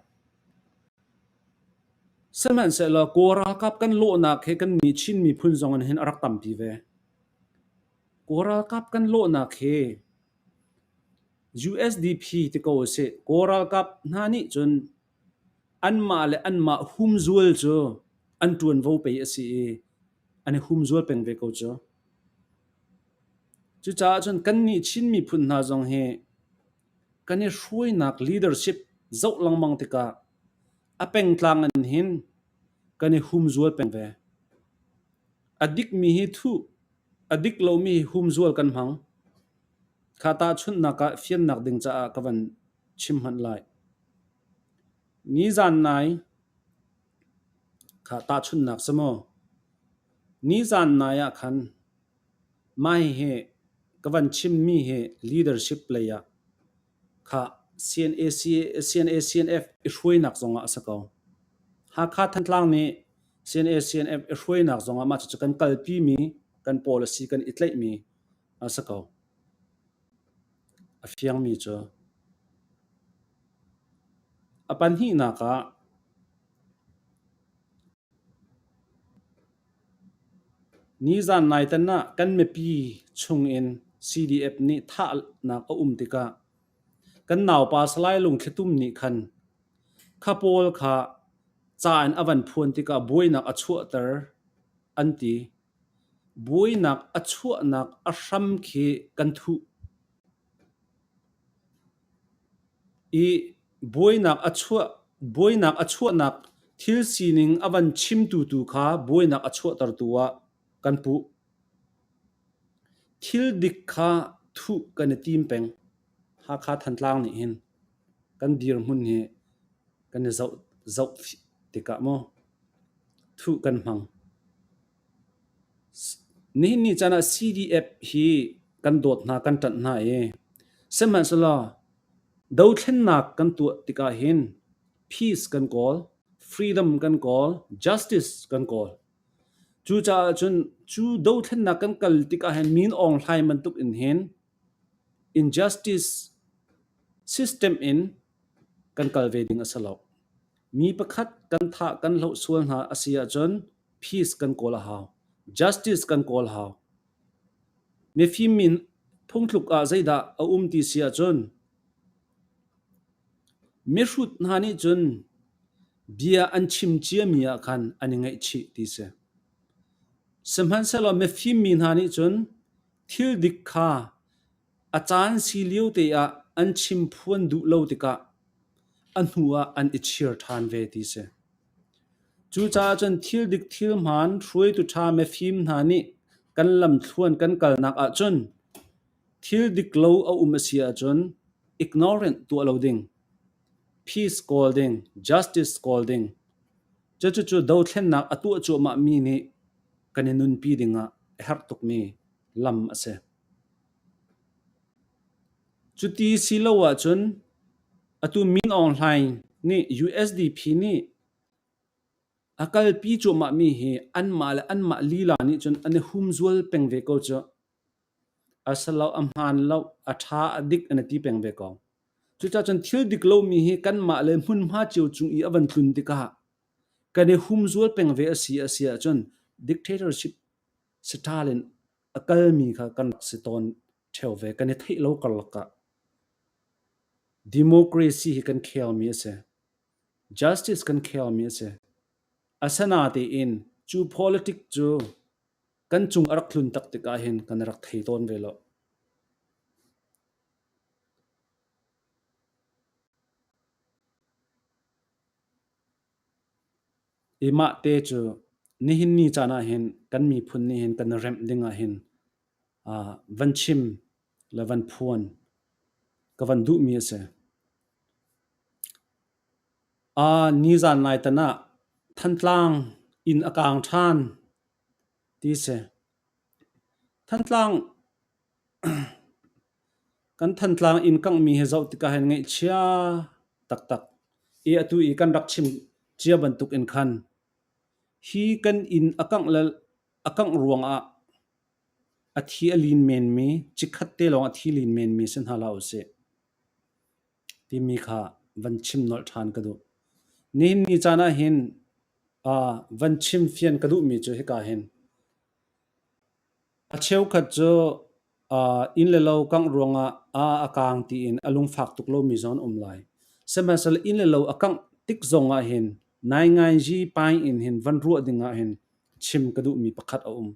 Sihmanhsehlaw Kawl ralkap kan lawhnak hi kannih Chin miphun zong in hin a rak tampi ve. Kawl ralkap kan lawhnak hi USDP ti ko usih. Kawl ralkap hna nih cun anmah le anmah humzual cu an ṭuanvo pei a si i an i humzual peng ve ko cu. Cucaah cun kannih Chin miphun hna zong hi kan i hruainak leadership zoh lengmang tikah a pengtlang in hin kan i humzual peng ve. A dikmi hi thuh, a dik lomi hi humzual kan hmang. Kha tahchunhnak ah fiannak ding caah ka van chim hmanh lai. Nizan nai kha tahchunhnak si maw? Nizan nai ah khan mah hihi ka van chimmi hi leadership lei ah kha CNA, CNA, CNF i hruainak zongah a si ko. Hakha Thantlang nih CNA, CNF i hruainak zongah mah cucu kan kalpimi kan policy kan i tlaihmi a si ko. A fiangmi cu a pahnihnak ah Nizan naitan ah kan mipi chungin CDF nih thahnak a um tikah kan naupa Salai Lungthli Tum nih khan kha pawl kha ca in a van phuan tikah buainak a chuahter an ti. Buainak a chuahnak a hram khi kan thuh. I buainak a chuah buainak a chuahnak thil sining a van chimtu tu kha buainak a chuahtertu ah kan puh. Thil dik kha thuh kan i tim peng. Hakha Thantlang nih hin kan dirhmun hi kan i zoh zoh tikah maw thuh kan hmang. Nihin ni caan ah CDF hi kan dawt hna, kan ṭanh hna i sihmanhsehlaw dothlennak kan tuah tikah hin peace kan kawl, freedom kan kawl, justice kan kawl. Cucaah cun cu dothlennak kan kal tikah hin Min Aung Hlaing bantuk in hin injustice system in kan kal ve ding a si lo. Mi pakhat kan thah kan hloh sual hna a si ahcun peace kan kawl a hau. Justice kan kawl a hau. Mifim min phungthluk ah zeidah a um ti si ahcun mihrut hna nih cun bia an chim ciami ah khan an i ngaihchih ti si. Sihmanhsehlaw mifim mi hna nih cun. Thil dik kha a caan si lio te ah an chim phuan duh lo tikah a hnu ah an i chir ṭhan ve ti si. Cucaah cun thil dik thil hmaan hruaitu ṭha mifim hna nih kan lamthluan kan kalnak ahcun thil dik lo a um a si ahcun ignorant tuah lo ding, peace kawl ding, justice kawl ding. Cucucu dothlennak a tuah cuahmah mi nih kan i nunpi dingah a herh tukmi lam a si. Cuti si lo ahcun atu Min Aung Hlaing nih USDP nih a kalpi cuahmahmi hi anmah le anmah lila nih cun an i humzual peng ve ko cu. A si lo, a hmaan lo, a ṭha, a dik an i ti peng ve ko. Cucaah cun thil dik lomi hi kanmah le hmunhma cio cung i a van tlun tikah kan i humzual peng ve a si a si ahcun dictatorship style in a kalmi kha kan rak si tawn ṭheo ve. Kan i theih lo karlak ah. Democracy hi kan khelmi a si. Justice kan khelmi a si. Asinatein cu politic cu kan cung a rak tlun tak tikah hin kan rak thei tawn ve lo. I mah te cu nihin ni caan ah hin kan miphun nih hin kan i remh ding ah hin van chim le van phuan ka van duhmi a si. Nizan nai tan ah Thantlang inn a kaang ṭhan ti si. Thantlang Kan Thantlang inn kanghmi hi zoh tikah hin ngaihchia taktak i atu i kan rak chim cia bantuk in khan hi kan inn a kangh le a kangh ruangah a thi a lin menmi chikkhat te lawng a thi lin menmi si hna hlah usih timi kha van chim nolh ṭhan ka duh. Nihin ni caan ah hin van chim fian ka duhmi cu hika hin A cheukhat cu inn le lo kangh ruangah a kaang tiin a lungfak tuk lomi zong an um lai. Sihmanhsehlaw inn le lo a kangh tik zong ah hin nainganzi paing in hin van ruah ding ah hin chim ka duhmi pakhat a um.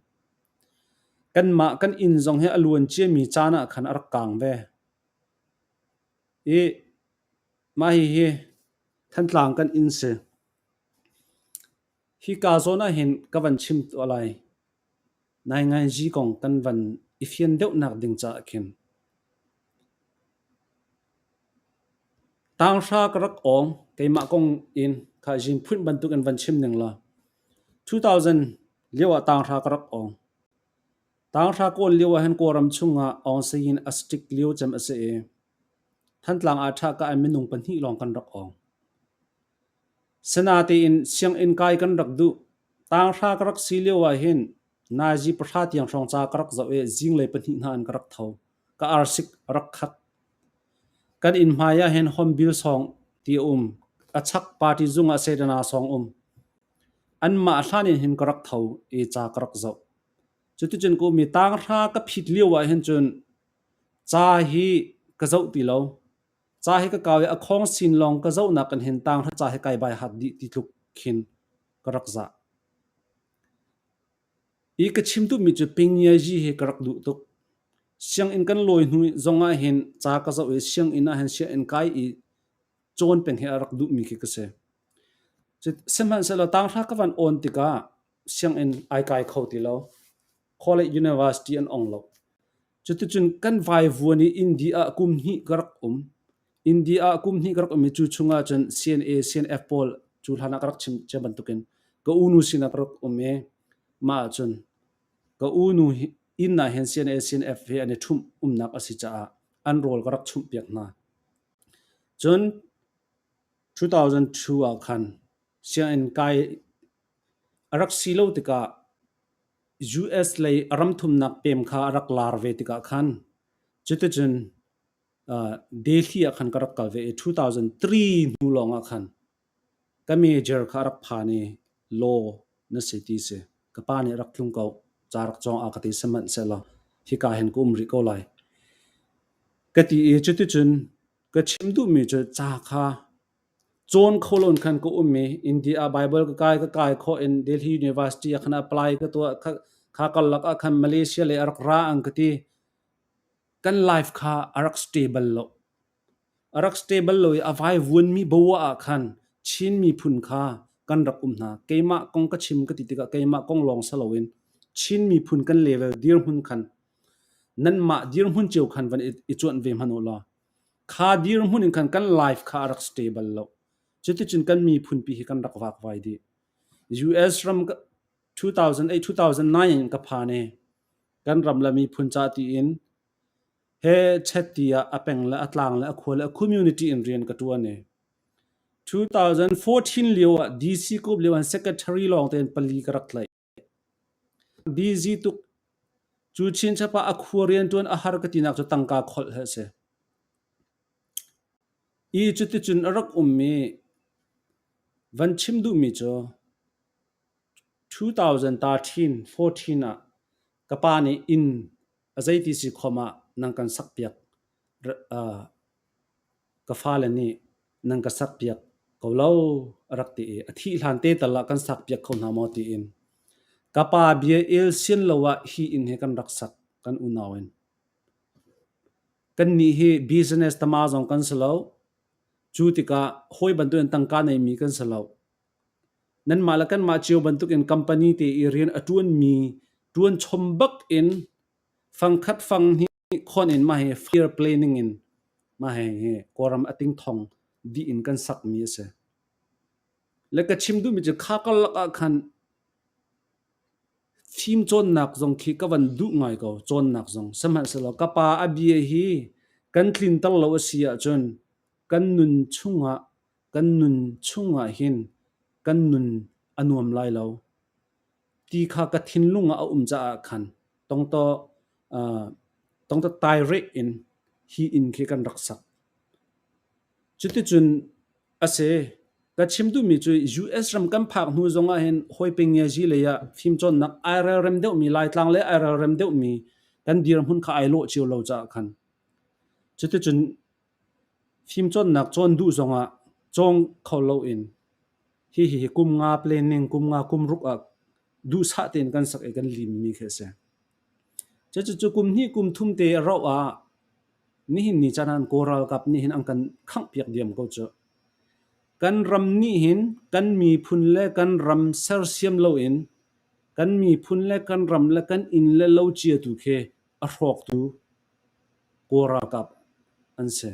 Kanmah kan inn zong hi a luan ciami caan ah khan a rak kaang ve. I mah hihi Thantlang kan inn si. Hika zawn ah hin ka van chim tuah lai. Nainganzi kong kan van i fian deuhnak ding caah khin. Tanghra ka rak awng keimah kong in kha zing phunh bantuk in van chim ning law 2000 lio ah tanghra ka rak awng. Tanghra kawl lio ah hin Kawlram chungah Aung Sein a strict lio cem a si i Thantlang ah ṭha ka an minung pahnih lawng kan rak awng. Sinatein sianginn kai kan rak duh. Tanghra ka rak si lio ah hin nazi pahra tiang hrawng ca ka rak zoh i zinglei pahnih hna in ka rak tho. Ka arsik a rak khat. Kan inn hmai ah hin Hornbill sawng ti a um. A chak party zung ah Sedana sawng um. Anmah hlan in hin ka rak tho i ca ka rak zoh. Cuticun ka um i tanghra ka phit lio ah hin cun ca hi ka zoh ti lo. Ca hi ka kau i a khawng sin lawng ka zohnak in hin tanghra ca hi kai bai hat dih ti tluk khin ka rak zah. I ka chim duhmi cu Pingnyazi hi ka rak duh tuk. Sianginn kan lawi hnu zong ah hin ca ka zoh i sianginn ah hin sianginn kai i cawn peng hi a rak duhmi khi ka si. Sihmanhsehlaw tanghra ka van awn tikah sianginn ai kai kho ti lo. College University an ong lo. Cuticun kan vaivuan i India ah kum hnih ka rak um. India ah kum hnih ka rak um i cu chungah cun CNA, CNF pawl cu hlan ah ka rak chim cia bantukin ka unu sinah ka rak um i mah ahcun ka unu inn ah hin CNA, CNF he an i ṭhumh umnak a si caah an rawl ka rak chumhpiak hna. Cun 2002 ah khan sianginn kai a rak si lo tikah US lei a ramthumnak pem kha a rak lar ve tikah khan cuticun Delhi ah khan ka rak kal ve i 2003 hnu lawng ah khan ka major kha a rak phan i law na si ti si. Ka pa nih a rak tlung ko. Ca rak cawng a ka ti sihmanhsehlaw hika hin ka um rih ko lai. Ka ti i cuticun ka chim duhmi cu ca kha Cawn kho loin khan ka um i India ah Baibal ka kai ka kai khawh in Delhi University ah khan apply ka tuah. Kha karlak ah khan Malaysia lei a rak ra an ka ti. Kan life kha a rak stable lo. A rak stable lo i a vaivuanmi bawah ah khan Chin miphun kha kan rak um hna. Keimah kong ka chim ka ti tikah keimah kong lawng si loin Chin miphun kan level dirhmun khan nanmah dirhmun cio khan van i cuanh ve hmanh u law kha dirhmun in khan kan life kha a rak stable lo. Cuticun kan miphunpi hi kan rak vakvai dih. US ram 2008 2009 in ka phan i kan ram le miphun ca tiin he chet tiah a peng le a tlang le a khua le a community in rian ka ṭuan i 2014 lio ah DC Group lio an secretary lawng tein pali ka rak tlaih. Busy tuk. Cu chinchap ah a khua rianṭuan a har ka tinak cu tangka kholh hi a si. I cuticun a rak ummi van chim duhmi cu 2013 14 ah ka pa nih inn a zeiti si khom ah nan kan sakpiak ka fale nih nan ka sakpiak ko lo a rak ti i a thih hlan te tal ah kan sakpiak kho hna maw tiin ka pa bia el sian lo ah hi inn hi kan rak sak kan unau in. Kannih hi business tama zong kan si lo. Cu tikah hawi bantukin tangka neimi kan si lo. Nanmah le kanmah cio bantukin company te i rian a ṭuanmi ṭuan chom bak in fangkhat fang hnih khon in mah hi fair planning in mah hi Kawlram a tingthong dih in kan sakmi a si. Le ka chim duhmi cu kha karlak ah khan Fimcawnnak zong khi ka van duh ngai ko, cawnnak zong. Sihmanhsehlaw ka pa a bia hi kan tlinter lo a si ahcun kan nun chungah kan nun chungah hin kan nun a nuam lai lo ti kha ka thinlung ah a um caah khan tongtaw uh, tongtaw taireh in hi inn khi kan rak sak. Cuticun A si. Ka chim duhmi cu US ram kan phak hnu zong ah hin hawi pengiazi lei ah fimcawnnak ai relrem deuhmi Laitlang le ai relrem deuhmi kan dirhmun kha ai lawh cio lo caah khan cuticun fimcawnnak cawn duh zong ah cawng kho loin hihi kum nga planning kum nga kum ruk ah duhsah tein kan sak i kan limmi khi a si. Cucu kum hnih kum thum te a rauh ah Nihin ni caan ah Kawl ralkap nih hin an kan khanghpiak diam ko cu. Kan ram nih hin kan miphun le kan ram sersiam loin kan miphun le kan ram le kan inn le lo cia tu khi a hrawktu Kawl ralkap an si.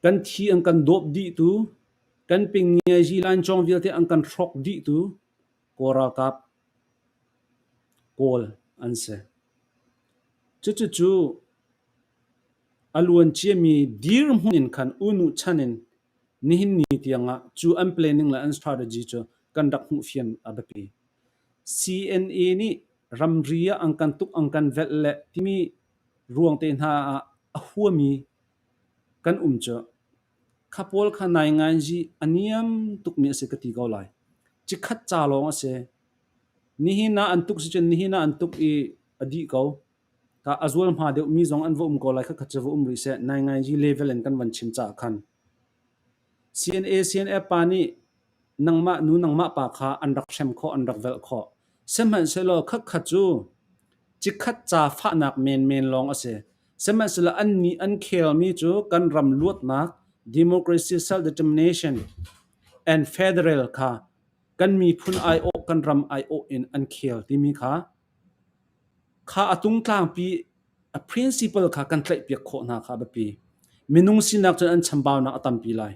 Kan thi an kan dawp dihtu, kan pingiazi lancawng vialte an kan hrawk dihtu Kawl ralkap Kawl an si. Cucucu a luan ciami dirhmun in khan unu chan in nihin ni tiangah cu an planning le an strategy cu kan rak hmuhfian a biapi. CNA nih ramri ah an kan tuk an kan velh le timi ruang te hna ah a huami kan um cu kha pawl kha nainganzi a niam tukmi a si ka ti ko lai. Cikhat ca lawng a si. Nihin ah an tuk si cun nihin ah an tuk i a dih ko. Ka a zualhma deuhmi zong an va um ko lai khakhat cu va um rih seh. Nainganzi level in kan van chim caah khan. CNA CNF pa nih nangmah nu nangmah pa kha an rak hrem khawh an rak velh khawh. Sihmanhsehlaw khakhat cu cikhat ca fahnak menmen lawng a si. Sihmanhsehlaw annih an khelmi cu kan ram luatnak democracy self-determination and federal kha kan miphun aiawh kan ram aiawh in an khel timi kha kha a tungtlangpi a principle kha kan tlaihpiak khawh hna kha a biapi. Minung sinak cun an chambaunak a tampi lai.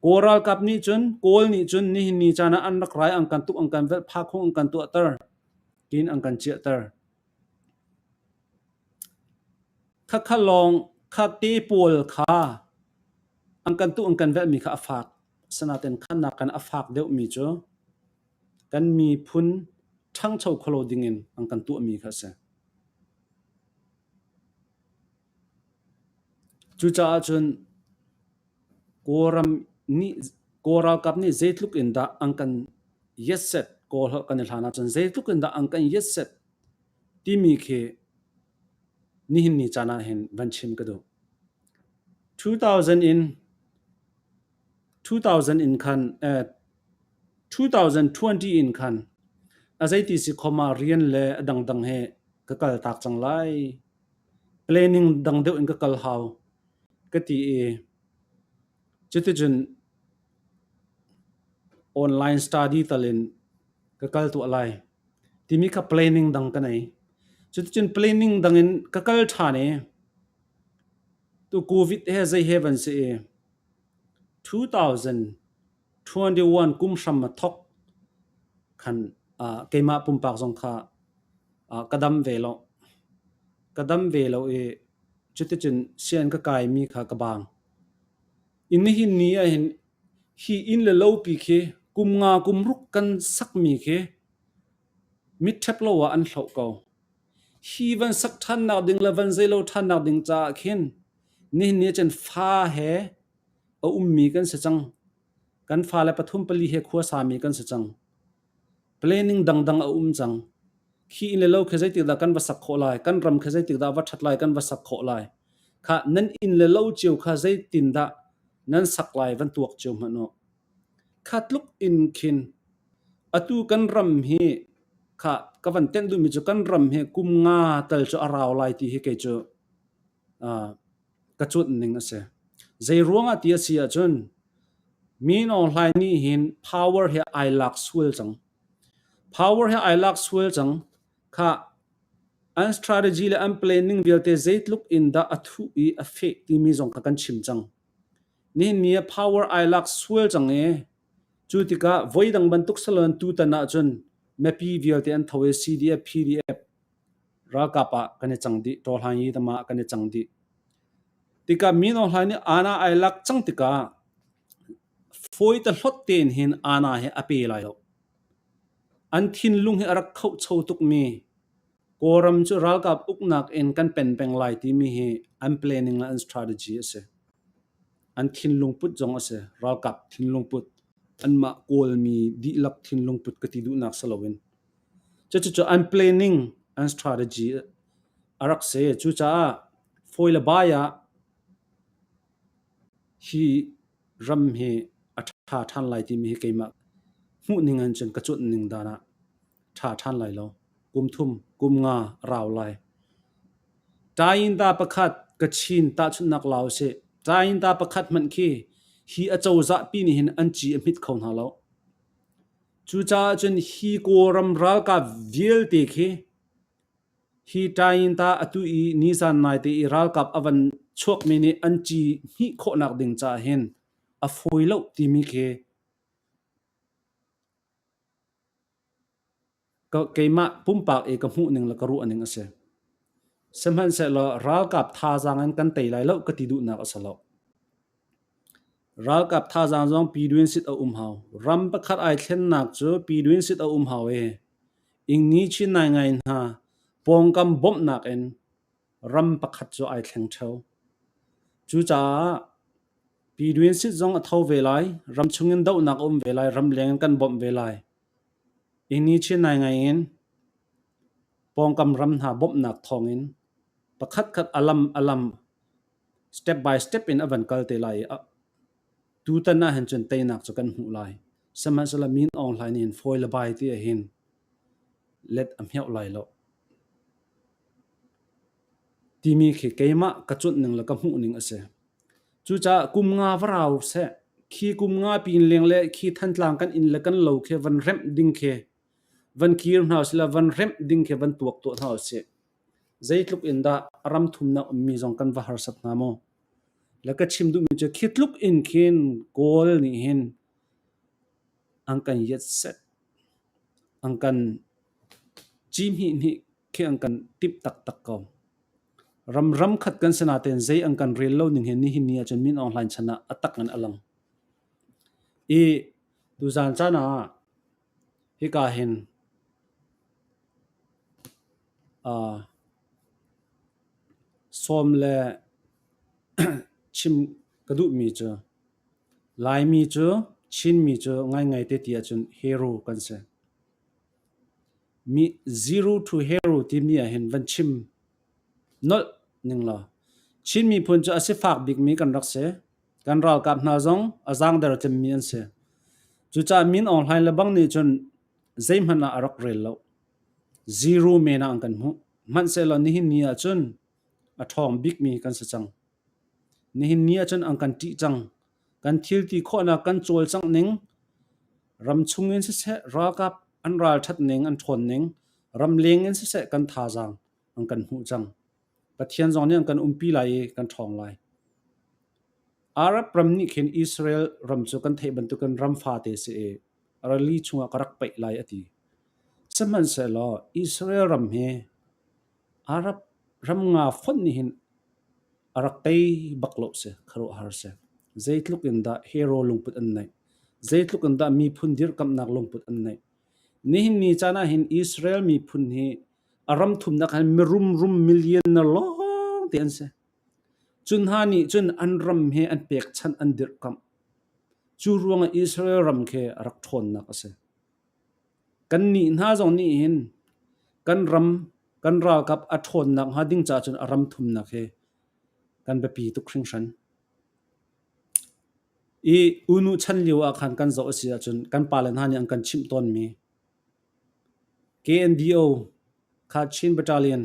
Kawl ralkap nih cun Kawl nih cun nihin ni caan ah an rak rai an kan tuk an kan velh phakhung an kan tuahter tiin an kan chiahter. Khakha lawng kha te pawl kha an kan tuk an kan velhmi kha a fak. Sinain khannak kan a fak deuhmi cu kan miphun ṭhangcho kholo dingin an kan tuahmi kha a si. Cucaah cun Kawlram nih Kawl ralkap nih zeitluk in dah an kan yetset Kawl holh kan i hlan ahcun zeitluk in dah an kan yetset timi khi nihin ni caan ah hin van chim ka duh. 2000 in 2000 in khan 2020 in khan. A zeiti si khom ah rian le a dangdang he ka kal tak cang lai. Planning dang deuh in ka kal hau ka ti i cuticun online study tal in ka kal tuah lai timi kha planning dang ka nei. Cuticun planning dang in ka kal ṭhan i tu COVID he zei he van si i 2021 kum hram a thawk khan keimah pumpak zong kha ka dam ve lo. Ka dam ve lo i cuticun sianginn ka kaimi kha ka baang. I nihin ni ahhin hi inn le lopi khi kum nga kum ruk kan sakmi khi mitṭhep lo ah an hloh ko. Hi van sak ṭhannak ding le van zeilo ṭhannak ding caah khin nihin ni ahcun fa he a ummi kan si cang. Kan fale pathum pali he khua sami kan si cang. Planning dangdang a um cang. Khi inn le lo khi zeitik dah kan va sak khawh lai? Kan ram khi zeitik dah va ṭhat lai kan va sak khawh lai? Khah nan inn le lo cio kha zeitin dah nan sak lai van tuak cio hmanh u. Kha tluk in khin atu kan ram hi kha ka van tenh duhmi cu kan ram hi kum nga tal cu a rau lai ti hi kei cu ka cuanh ning a si. Zei ruangah ti a si ahcun Min Aung Hlaing nih hin power hi ai lak sual cang. Power hi ai lak sual cang. Khah an strategy le an planning vialte zeitluk in dah a thuh i a feh timi zong kha kan chim cang. Nihin ni ah power ai lak sual cang i cu tikah voidang bantuk salon tutan ahcun mipi vialte an tho i CDF, PDF ralkap ah kan i cang dih, Tawhlan yi tama ah kan i cang dih. Tikah Min Aung Hlaing nih aana ai lak cang tikah fawi ta hlot tein hin aana hi a pe lai lo. An thinlung hi a rak khohcho tukmi Kawlram cu ralkap uknak in kan pen peng lai timi hi an planning le an strategy a si. An thinlung put zong a si. Ralkap thinlung put. Anmah Kawlmi dihlak thinlung put ka ti duhnak si loin. Cucu an planning, an strategy a rak si. Cucaah fawi le bai ah hi ram hi a ṭha ṭhan lai timi hi keimah hmuhning in cun ka cuanh ning dan ah ṭha ṭhan lai lo. Kum thum, kum nga a rau lai. Ṭainta pakhat Kachin tahchunhnak la usih. Ṭainta pakhat hmanh khi hi acozah pi nih hin an ci a hmit kho hna lo. Cucaah cun hi Kawlram ralkap vialte khi hi ṭainta atu i nizan naite i ralkap a van chuakmi nih an ci hmih khawhnak ding caah hin a fawi lo timi khi Keimah pumpak i ka hmuhning le ka ruahning a si. Sihmanhsehlaw ralkap thazaang in kan tei lai lo ka ti duhnak a si lo. Ralkap thazaang zong Pidwin sit a um hau. Ram pakhat ai thlennak cu Pidwin sit a um hau i ingni chin ngaingai hna pawngkam bawmhnak in ram pakhat cu ai thleng ṭheo. Cucaah Pidwin sit zong a tho ve lai, ramchung in dohnak a um ve lai, ramleng in kan bawmh ve lai. Ingni chin ngaingai in pawngkam ram hna bawmhnak thawngin pakhatkhat a lam a lam step by step in a van kal te lai i tutan ah hin cun teinak cu kan hmuh lai. Sihmanhsehlaw Min Aung Hlaing nih hin fawi le bai ti ahhin let a hmioh lai lo. Timi khi keimah ka cuanh ning le ka hmuh ning a si. Cucaah kum nga va rau seh. Khi kum nga pin leng le khi Thantlang kan inn le kan lo khi van remh ding khi van kir hna usih law van remh ding khi van tuak tuah hna usih. Zeitluk in dah ram thumnak ummi zong kan va harsat hna maw? Le ka chim duhmi cu khi tluk in khin Kawl nih hin an kan yet set, an kan ci hnih hnih khi an kan timh taktak ko. Ram ram khat kan si natein zei an kan rel lo ning hi nihin ni ahcun Min Aung Hlaing chan ah a tak in a lang. I tuzaan caan ah hika hin sawm le chim ka duhmi cu Laimi cu Chinmi cu ngaingai te ti ahcun hero kan si. Mi zero to hero timi ahhin van chim nolh ning law Chin miphun cu a sifak bikmi kan rak si. Kan ralkap hna zong a zaangder cemmi an si. Cucaah Min Aung Hlaing le bang nih cun. zeihmanh ah a rak rel lo. Zero men ah an kan hmuh. Hmanhsehlaw nihin ni ahcun a ṭhawng bikmi kan si cang. Nihin ni ahcun an kan ṭih cang. Kan thil ti khawhnak kan cawlcangh ning, ramchung in siseh ralkap an ralṭhat ning an ṭhawn ning, ramleng in siseh kan thazaang an kan hmuh cang. Pathian zong nih an kan umpi lai i kan ṭhawng lai. Arab ram nih khin Israel ram cu kan theih bantukin ram fate si i rali chungah ka rak paih lai a ti. Sihmanhsehlaw Israel ram hi Arab ram nga fonh nih hin a rak tei bak lo si, khuaruahhar si. Zeitluk in dah hero lungput an neih. Zeitluk in dah miphun dirkamhnak lungput an neih. Nihin ni caan ah hin Israel miphun hi a ram thumnak hin mirum rum millionaire lawng te an si. Cu hna nih cun an ram he an pekchanh an dirhkamh. Cu ruangah Israel ram khi a rak ṭhawnnak a si. Kannih hna zong nih hin kan ram kan ralkap a ṭhawnnak hnga ding caah cun a ram thumnak hi kan biapi tuk hringhran. I unu chan lio ah khan kan zoh a si ahcun kan pale hna nih an kan chimh tawnmi KNDO kha Chin Battalion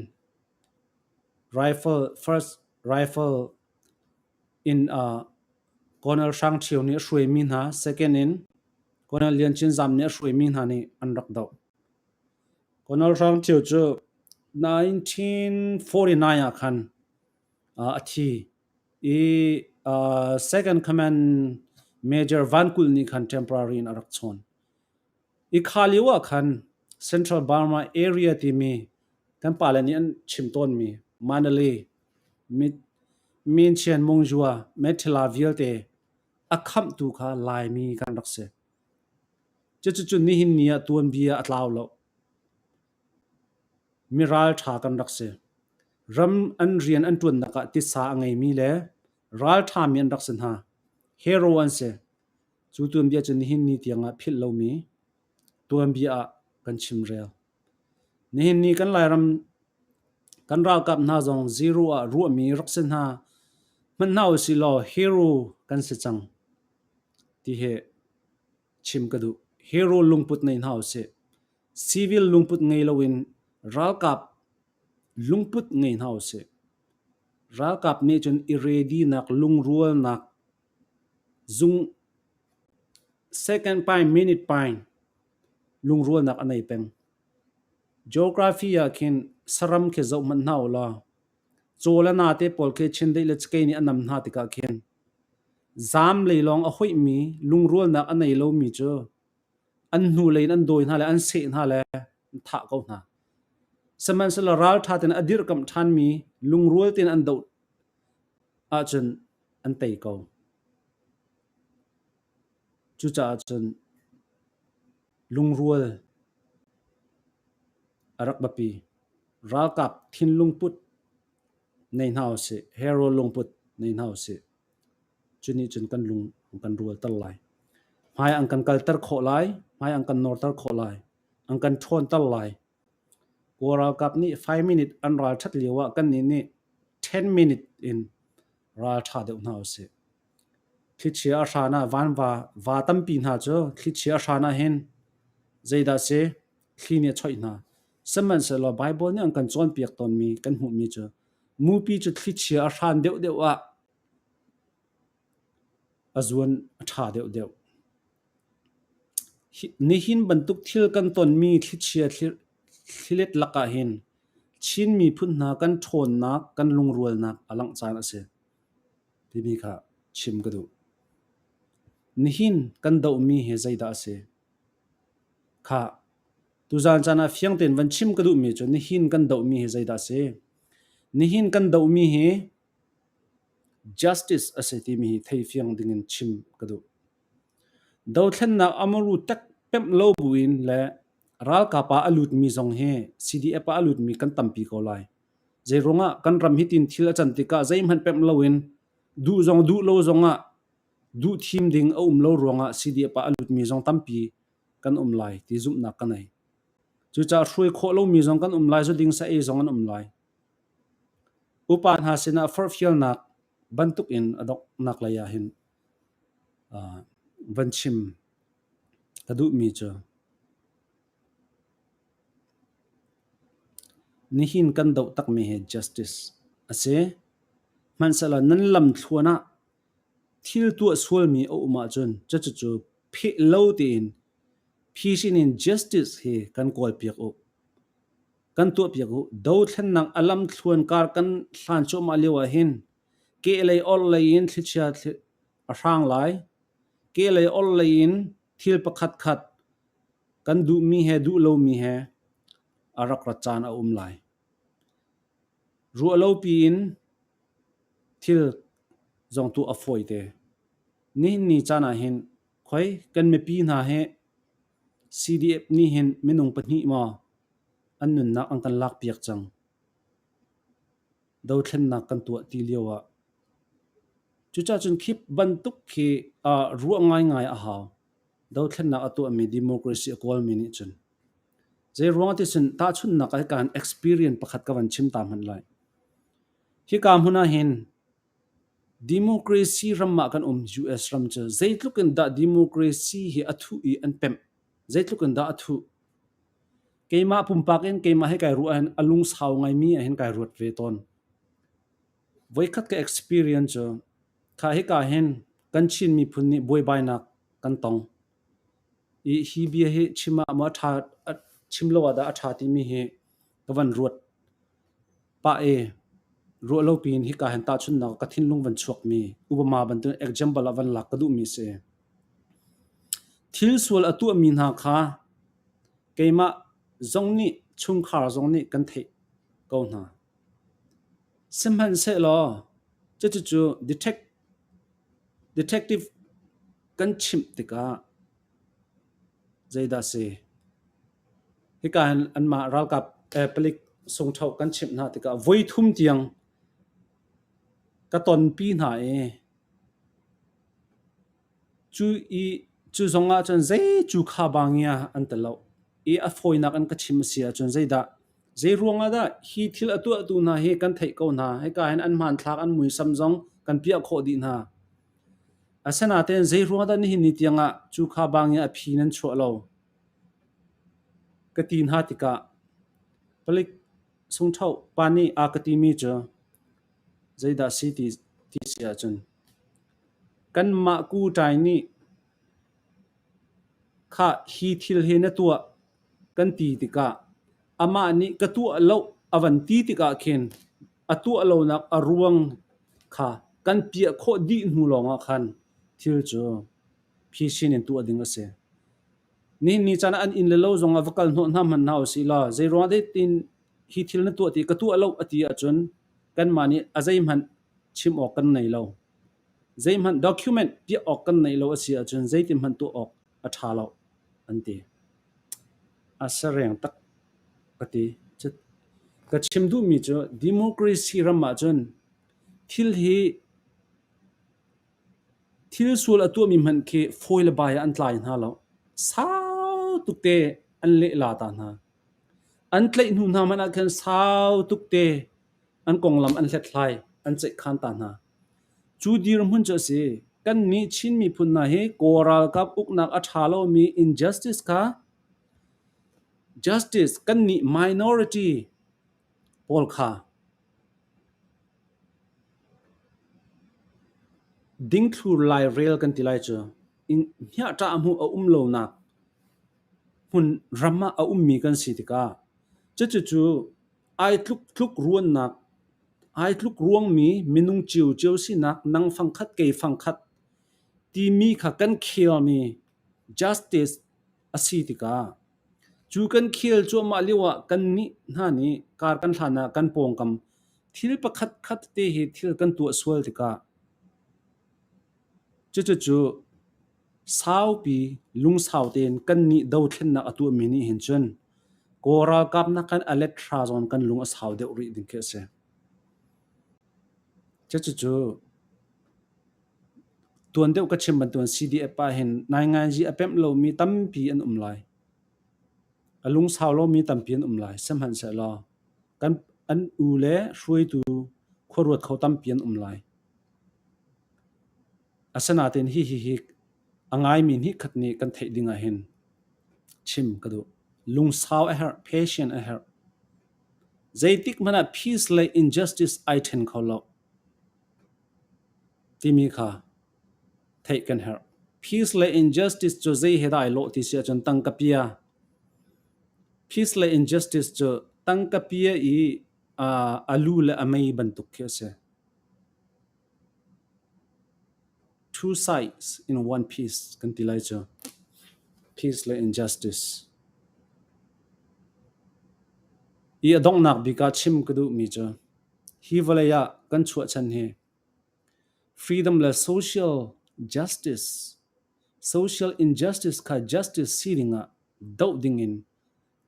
Rifle First Rifle in uh, Colonel Hrang Ṭhio nih a hruaimi hna, second in Colonel Lian Cin Zam nih a hruaimi hna nih an rak doh. Colonel Hrang Ṭhio cu 1949 ah khan uh, a thi i uh, second command Major Van Kulh nih khan temporary in a rak chawn. I kha lio ah khan Central Burma area timi kan pale nih an chim tawnmi Mandalay, Minchian Mungzua, Methila vialte a khamhtu kha Laimi kan rak si. Cucucu nihin ni ah tuanbia a tlau lo. Miral ṭha kan rak si. Ram an rian an ṭuannak ah titsa a ngeimi le ralṭhami an rak si hna. Hero an si. Cu tuanbia cu nihin ni tiangah philh lomi tuanbia ah kan chimrel. Nihin ni kan Lairam kan ralkap hna zong zero ah ruahmi rak si hna hmanh hna usih law hero kan si cang ti hi chim ka duh. Hero lungput nei hna usih. Civil lungput ngei loin ralkap lungput ngei hna usih. Ralkap nih cun i ready nak lungrualnak Zung second pine minute pine lungrualnak a nei peng. Geography ah khin saram khi zoh hmanh hna u law caw le na te pawl khi chindeih le cakei nih a nam hna tikah khin zaam lei lawng a hoihmi lungrualnak a nei lomi cu an hnulei in an dawi hna le an seh hna le an thah ko hna. Sihmanhsehlaw ralṭha tein a dirhkamh ṭhanmi lungrual tein an doh ahcun an tei ko. Cucaah cun lungrual a rak biapi. Ralkap thinlung put nei hna usih, hero lungput nei hna usih. Cu nih cun kan lung an kan rualter lai. Hmai an kan kalter khawh lai, hmai an kan norter khawh lai, an kan ṭhawnter lai. Kawl ralkap nih 5 minute an ralṭhat lio ah kannih nih 10 minute in ralṭha deuh hna usih. Thlichia a hran ah vanva va tampi hna cu thlichia a hran ah hin zeidah si thli nih a choih hna. Sihmanhsehlaw Baibal nih an kan cawnpiak tawnmi kan hmuhmi cu mupi cu thlichia a hran deuhdeuh ah a zuan a ṭha deuhdeuh. Nihin bantuk thil kan tonmi thlichia thlilet lakah hin Chin miphun hna kan ṭhawnnak, kan lungrualnak a langh caan a si timi kha chim ka duh. Nihin kan dohmi hi zeidah a si? Khah, tuzaan caan ah fiang tein van chim ka duhmi cu nihin kan dohmi hi zeidah a si? Nihin kan dohmi hi justice a si timi hi thei fiang dingin chim ka duh. Dothlennak a muru tak pemh lo buin le ralkap ah a lutmi zong hi CDF ah a lutmi kan tampi ko lai. Zeiruangah kan ram hitin thil a can tikah zeihmanh pemh loin duh zong duh lo zongah duh thim ding a um lo ruangah CDF ah a lutmi zong tampi kan um lai ti zumhnak ka nei. Cucaah hruai khawh lomi zong kan um lai, zuding sa ei zong an um lai. Upa hna sinah forhfialnak bantukin a donghnak lei ah hin van chim ka duhmi cu. Nihin kan doh takmi hi justice a si. Hmanhsehlaw nan lamthluan ah thil tuah sualmi a um ahcun cucu pheh lo tein phisin in justice hi kan kawlpiak u. Kan tuahpiak u. Dothlennak a lamthluan kar kan hlan cuahmah lio ahhin kehlei orhlei in thlichia a hrang lai. Kehlei orhlei in thil pakhatkhat kan duhmi he duh lomi he a rak rat caan a um lai. Ruahlopi in thil zong tuah a fawite. Nihin ni caan ahhin khoi kan mipi hna hi CDF nih hin minung pahnih maw an nunnak an kan lakpiak cang. Dothlennak kan tuah ti lio ah. Cucacun khi bantuk khi ruah ngaingai a hau. Dothlennak a tuahmi democracy a kawlmi nih cun. Zeiruang ti cun tahchunhnak ah hika hin experience pakhat ka van chim ta hmanh lai. Hika hmun ah hin democracy ram ah kan um US ram cu zeitluk in dah democracy hi a thuh i an pemh zeitluk in dah a thuh. Keimah pumpak in keimah hi kai ruah ahhin a lungsau ngaimi ah hin kai ruat ve tawn. Voikhat ka experience cu kha hika hin kan Chin miphun nih buaibainak kan tong. I hi bia hi chim ah maw a ṭha, chim lo ah dah a ṭha timi hi ka van ruat pah i ruah lo piin hika hin tahchunhnak ka thinlung van chuakmi upama bantuk example ah van lak ka duhmi si. Thil sual a tuahmi hna kha keimah zong nih chungkhar zong nih kan theih ko hna. Sihmanhsehlaw cucucu detect detective kan chimh tikah zeidah si? Hika hin anmah ralkap palik sungṭhoh kan chimh hna tikah voithum tiang ka tonpi hna i cu i cu zong ah cun zei cu kha bangia an ti lo i a fawinak an ka chim a si ahcun zeidah Zeiruang ah dah hi thil a tuahtu hna hi kan theih ko hna? Hika hin an hmanthlak, an muisam zong kan piah khawh dih hna. Asinain zeiruang ah dah nihin ni tiangah cu kha bang in a phi nan chuah lo? Ka ti hna tikah palik sungṭhoh pa nih a ka timi cu zeidah si ti, ti si ahcun kanmah kuṭai nih khah hi thil hi na tuah kan ti tikah amah nih ka tuah lo a van ti tikah khin a tuah lonak a ruang kha kan piah khawh dih hnu lawngah khan thil cu phisin in tuah ding a si. Nihin ni caan ah an inn le lo zongah va kal hnawh hna hmanh hna usih law zeiruang dah tin hi thil na tuah ti ka tuah lo a ti ahcun kanmah nih a zeihmanh chim awk kan nei lo. Zeihmanh document piah awk kan neih lo a si ahcun zeitin hmanh tuah awk a ṭha lo an ti. A sareng tak ka ti. Ka chim duhmi cu democracy ram ahcun thil hi thil sual a tuahmi hmanh khi fawi le bai ah an tlai hna lo. Sau tuk te an lehla ta hna. An tlaih hnu hna hmanh ah khan sau tuk te an konglam an hlethlai, an ceihkhan ta hna. Cu dirhmun cu a si. Kannih Chin miphun hna hi Kawl ralkap uknak a ṭha lomi injustice kha justice kannih minority pawl kha dingthlur lairel kan ti lai cu hniahṭah hmuh a um lonak hmun ram ah a ummi kan si tikah cucucu ai tluk tluk ruannak Ai tluk ruangmi minung ciocio sinak nang fangkhat kei fangkhat timi kha kan khelmi justice a si tikah cu kan khel cuahmah lioah kannih hna nih kar kan hlan ah kan pawngkam thil pakhat khat te hi thil kan tuah sual tikah cucucu Saupi lungsau tein kannih dothlennak a tuahmi nih hin cun Kawl ralkap nakin a let hra zawn kan lung a sau deuh rih ding khi a si. Cucucu tuan deuh ka chim bantukin CDF ah hin nainganzi a pemh lomi tampi an um lai. A lungsau lomi tampi an um lai. Sihmanhsehlaw kan an u le hruaitu khuaruat kho tampi an um lai. Asinain hihi hi a ngaimi hnihkhat nih kan theih ding ahhin chim ka duh. Lungsau a herh, patient a herh. Zeitik hmanh ah peace le injustice ai ṭhen kho lo timi kha theih kan herh. Peace le injustice cu zei he dah ai lawh ti si ahcun tangka pia. Peace le injustice cu tangka pia i a lu le a mei bantuk khi a si. Two sides in one piece kan ti lai cu. Peace le injustice. I a donghnak bik ah chim ka duhmi cu hi vawlei ah kan chuahchan hi freedom le social justice, social injustice kha justice sining ah doh dingin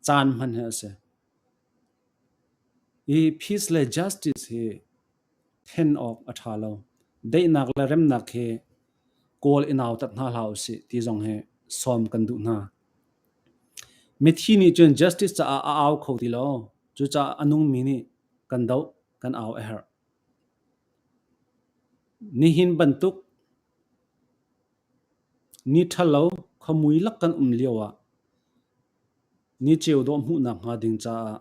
caan hman hi a si. Hi peace le justice hi then awk a ṭha lo. Daihnak le remnak hi kawl i nautat hna hlah usih ti zong hi sawm kan duh hna. Mithi nih cun justice caah a au kho ti lo. Cucaah a nungmi nih kan doh, kan au a herh. Nihin bantuk ni ṭhalo khuamui lak kan um lio ah ni ceu dawh hmuhnak hnga ding caah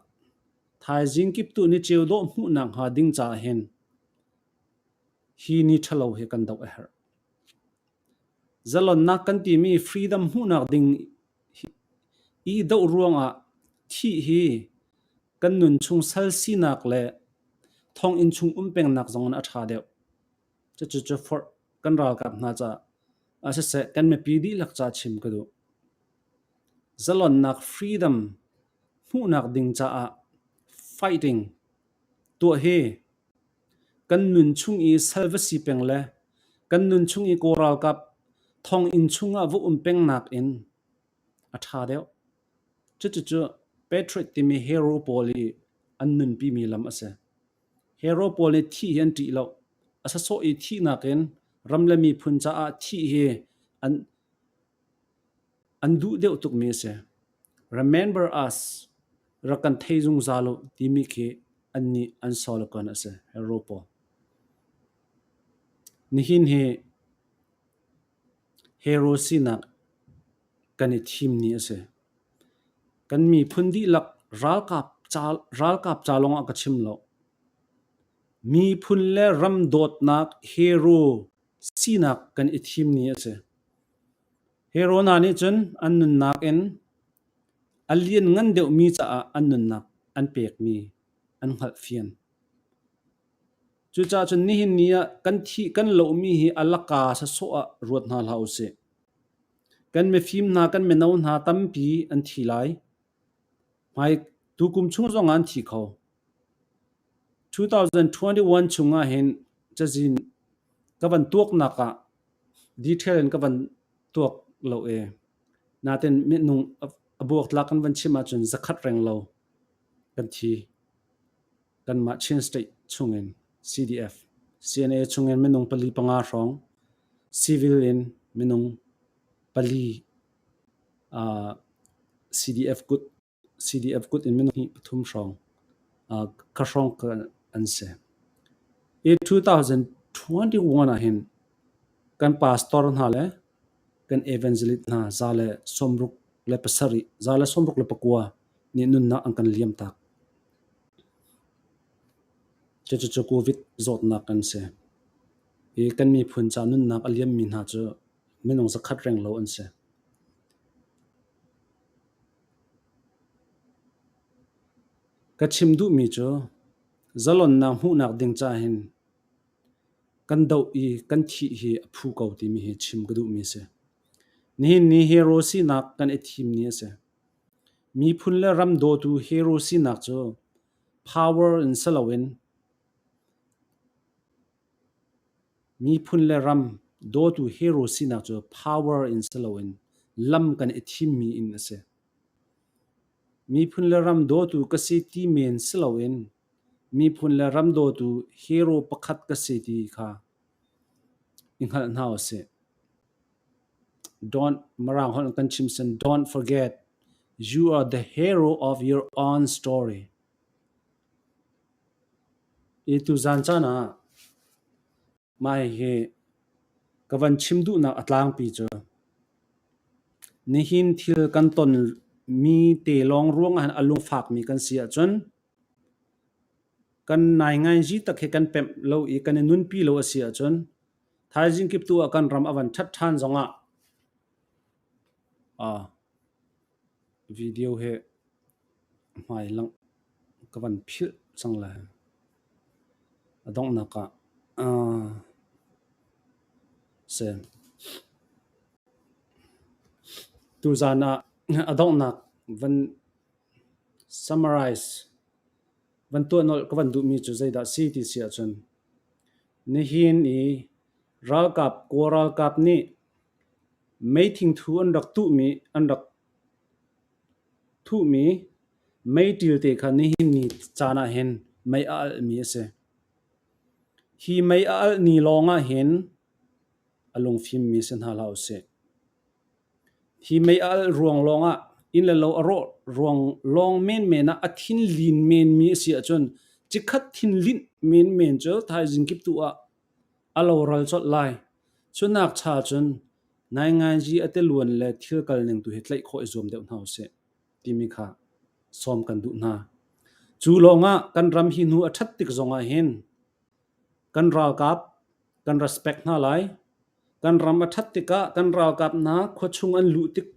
thaizing kiptuh ni ceu dawh hmuhnak hnga ding caah hin hi ni ṭhalo hi kan doh a herh. Zalonnak kan timi freedom hmuhnak ding i doh ruangah thih hi kan nun chung sal sinak le thonginn chung um pengnak zong in a ṭha deuh. Cucu forh kan ralkap hna caah ah siseh kan mipi dihlak ca chim ka duh. Zalonnak freedom hmuhnak ding caah fighting tuah hi kan nun chung i sal va si peng le kan nun chung i Kawl ralkap thonginn chungah va um peng nakin a ṭha deuh. Cucucu Patriot timi hero pawl i an nunpimi lam a si. Hero pawl nih thih hi an ṭih lo. A sasawh i thihnak in ram le miphun caah thih hi an an duh deuh tukmi a si. Remember us, rak kan thei zungzal u timi khi annih an slogan a si, hero pawl. Nihin hi hero sinak kan i thim ni a si. Kan miphun dihlak ralkap ca, ralkap ca lawngah ka chim lo. Miphun le ram dawtnak hero sinak kan i thim ni a si. Hero hna nih cun an nunnak in a lianngan deuhmi caah an nunnak an pekmi an hngalhfian. Cucaah cun nihin ni ah kan thih kan lohmi hi a laka sasawh ah ruat hna hlah usih. Kan mifim hna, kan mino hna tampi an thi lai. Hmai tukum chung zong ah an thi kho. 2021 chung ah hin cazin ka van tuaknak ah detail in ka van tuak lo e. Natin minung a buaktlak kan van chim ahcun zakhat reng lo kan thi. Kanmah Chin State chungin CDF, CNA chungin minung pali panga hrawng, civil in minung pali uh, CDF kut CDF kut in minung hnih pathum hrawng uh, kha hrawng an si. I 2021 ah hin kan pastor hna le kan evangelist hna za le sawmruk le pasarih za le sawmruk le pakua nih nunnak an kan liam tak. Cucu COVID zawtnak kan si. I kan miphun ca nunnak a liammi hna cu minung zakhat renglo an si. Ka chim duhmi cu zalonnak hmuhnak ding ca hin kan doh i kan thih hi a phu ko timi hi chim ka duhmi a si. Nihin ni hero sinak kan i thim ni a si. Miphun le ram dawtu hero sinak cu power in si loin miphun le ram dawtu hero sinak cu power in si loin lam kan i thimmi in a si. Miphun le ram dawtu ka si ti men si loin miphun le ram dawtu hero pakhat ka si ti kha i hngalh hna usih. Don't Mirang holh in kan chim sin don't forget you are the hero of your own story. I tuzan caan ah mah hihi ka van chim duhnak a tlangpi cu nihin thil kan tonmi te lawng ruangah hin a lungfakmi kan si ahcun. Kan naingainzi tak hi kan pemh lo i kan i nunpi lo a si ahcun thaizing kiptu ah kan ram a van ṭhat ṭhan zongah video hi hmai langh ka van philh cang lai. A donghnak ah si. Tuzaan ah a donghnak van summarize van tuah nolh ka van duhmi cu zeidah si ti si ahcun nihin i ralkap Kawl ralkap nih meithingthu an rak tuhmi an rak thuhmi meiṭil te kha nihin ni caan ah hin mei a alhmi a si. Hi mei a alh ni lawng ah hin a lungfimmi si hna hlah usih. Hi mei a alh ruang lawngah inn le lo a rawh ruang lawng menmen ah a thinlin menmi a si ahcun cikhat thinlinh menmen cu thaizing kip tu ah a loral colh lai. Cunak cha cun nainganzi a tiluan le thil kalning tu hi tlaih khawh i zuam deuh hna usih timi kha sawm kan duh hna. Cu lawngah kan ram hi hnu a ṭhat tik zongah hin kan ralkap kan respect hna lai. Kan ram a ṭhat tikah kan ralkap hna khuachung an luh tik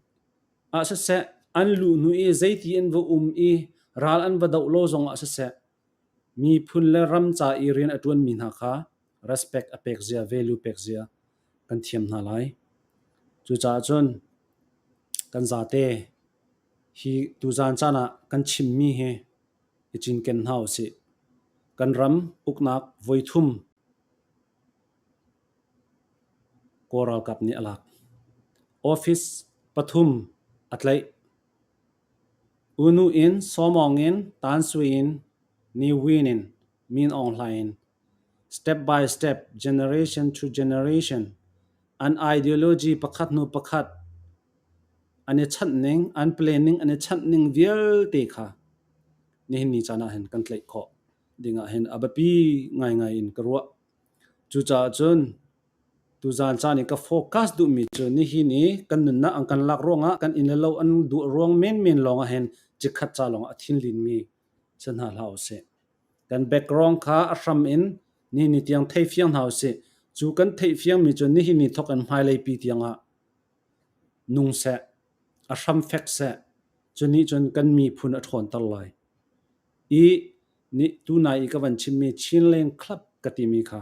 ah siseh, an luh hnu i zeiti an va um i ral an va doh lo zongah siseh, miphun le ram ca i rian a ṭuanmi hna kha respect a pek zia, value pek zia kan thiam hna lai. Cucaah cun kan zate hi tuzaan caan ah kan chimmi hi i cinken hna usih. Kan ram uknak voithum Kawl ralkap nih a lak. Office pathum a tlaih. U Nu in, Saw Mawng in, Tan Sui in, Ni Win in, Min Aung Hlaing in step by step, generation to generation an ideology pakhat hnu pakhat an i chanh ning, an planning an i chanh ning vialte kha nihin ni caan ah hin kan tlaih khawh ding ah hin a biapi ngaingai in ka ruah. Cucaah cun tuzaan caan i ka focus duhmi cu nihin i kan nunnak an kan lak ruangah kan inn le lo an duh ruang menmen lawng ah hin chikkhat ca lawng ah a thinlinmi si hna hlah usih. Kan background kha a hram in ni ni tiang thei fiang hna usih. Cu kan theih fiangmi cu nihin ni thawk in hmailei pi tiangah nung seh, a hram fek seh, cu nih cun kan miphun a ṭhawnter lai. I nih tunai i ka van chimmi Chinland Club ka timi kha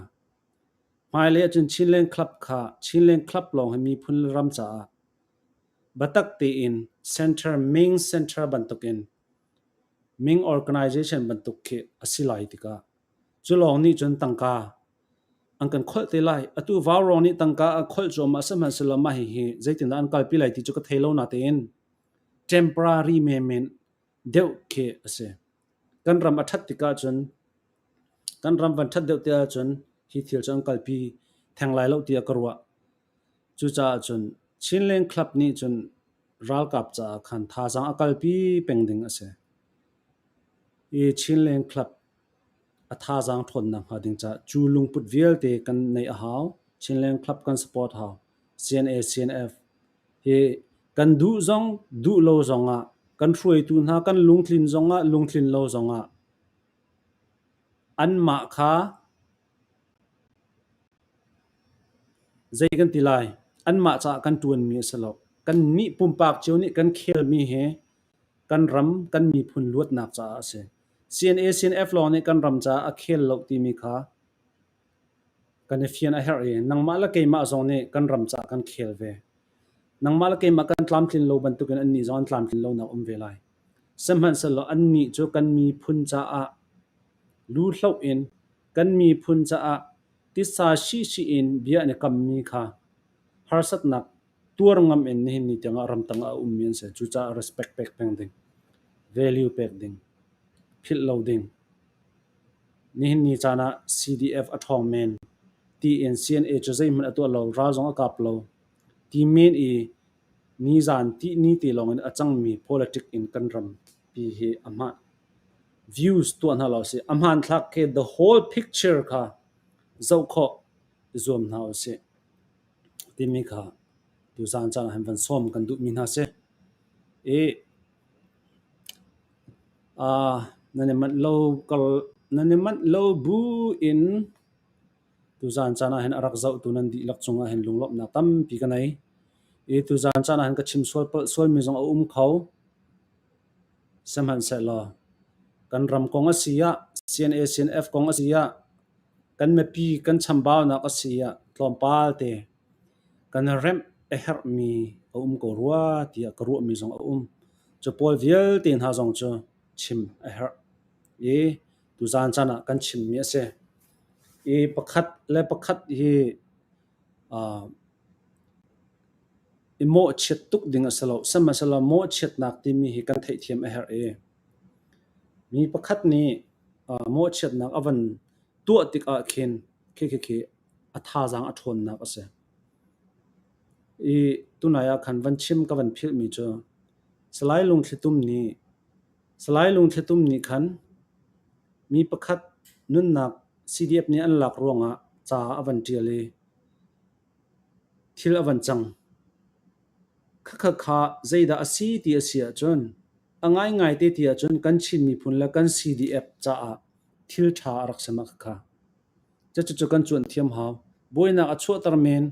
hmailei ahcun Chinland Club kha Chinland Club lawng hi miphun le ram caah biatak tein center main center bantukin Ming organization bantuk khi a si lai tikah cu lawng nih cun tangka an kan kholh te lai. Atu vaurawng nih tangka a kholh cuahmah sihmanhsehlaw mah hihi zeitindah an kalpi lai ti cu ka thei lo natein temporary menmen deuh khi a si. Kan ram a ṭhat tikah cun kan ram van ṭhat deuh te ahcun hi thil cu an kalpi theng lai lo tiah ka ruah. Cucaah cun Chinland Club nih cun ralkap caah khan thazaang a kalpi peng ding a si. Hi Chinland Club a thazaang ṭhawnnak hnga ding caah cu lungput vialte kan neih a hau. Chinland Club kan support hau. CNA, CNF hi kan duh zong duh lo zongah kan hruaitu hna kan lungtlin zongah lungtlin lo zongah anmah kha Zei kan ti lai? Anmah caah kan ṭuanmi a si lo. Kannih pumpak cio nih kan khelmi hi kan ram, kan miphun luatnak caah a si. CNA, CNF lawng nih kan ram caah a khel lo timi kha kan i fian a herh i nangmah le keimah zong nih kan ram caah kan khel ve. Nangmah le keimah kan tlamtlin lo bantukin annih zong an tlamtlin lonak um ve lai. Sihmanhsehlaw annih cu kan miphun caah lu hloh in kan miphun caah titsa sihsih in bia an i kammi kha harsatnak tuar ngam in nihin ni tiangah ramtang ah a ummi an si. Cucaah respect pek peng ding, value pek ding, philh lo ding. Nihin ni caan ah CDF a ṭhawng men tiin CNA cu zeihmanh a tuah lo, ral zong a kap lo ti men i nizan tihni te lawng in a cangmi politic in kan rampi hi a hmah. Views tuah hna lo sih. A hmanthlak khi the whole picture kha zoh khawh i zuam hna usih timi kha tuzaan caan ah hin van sawm kan duhmi hna si. I nan i manh lo kar Nan i manh lo bu in tuzaan caan ah hin a rak zohtu nan dihlak cungah hin lunglawmhnak tampi ka nei. I tuzaan caan ah hin ka chim sual palh sualmi zong a um kho. Sihmanhsehlaw kan ram kong a si ah, CNA CNF kong a si ah, kan mipi kan chambaunak a si ah tlawmpal te kan remh a herhmi a um ko rua tiah ka ruahmi zong a um. Cu pawl vialte hna zong cu chim a herh i tuzaan caan ah kan chimmi a si. I pakhat le pakhat hi uh, i mawhchiat tuk ding a si lo. Sihmanhsehlaw mawhchiatnak timi hi kan theihthiam a herh i mi pakhat nih uh, mawhchiatnak a van tuah tikah khin khi khi khi a thazaang a ṭhawnnak a si. I tunai ah khan van chim ka van philhmi cu Salai Lungthli Tum nih Salai Lungthli Tum nih khan mi pakhat nunnak CDF nih an lak ruangah ca a van ṭial i thil a van cang. Khakha kha zeidah a si ti a si ahcun a ngaingai te ti ahcun kan Chin miphun le kan CDF caah thil ṭha a rak si ma khakha. Cucu kan cuanh thiam hau. Buainak a chuahter men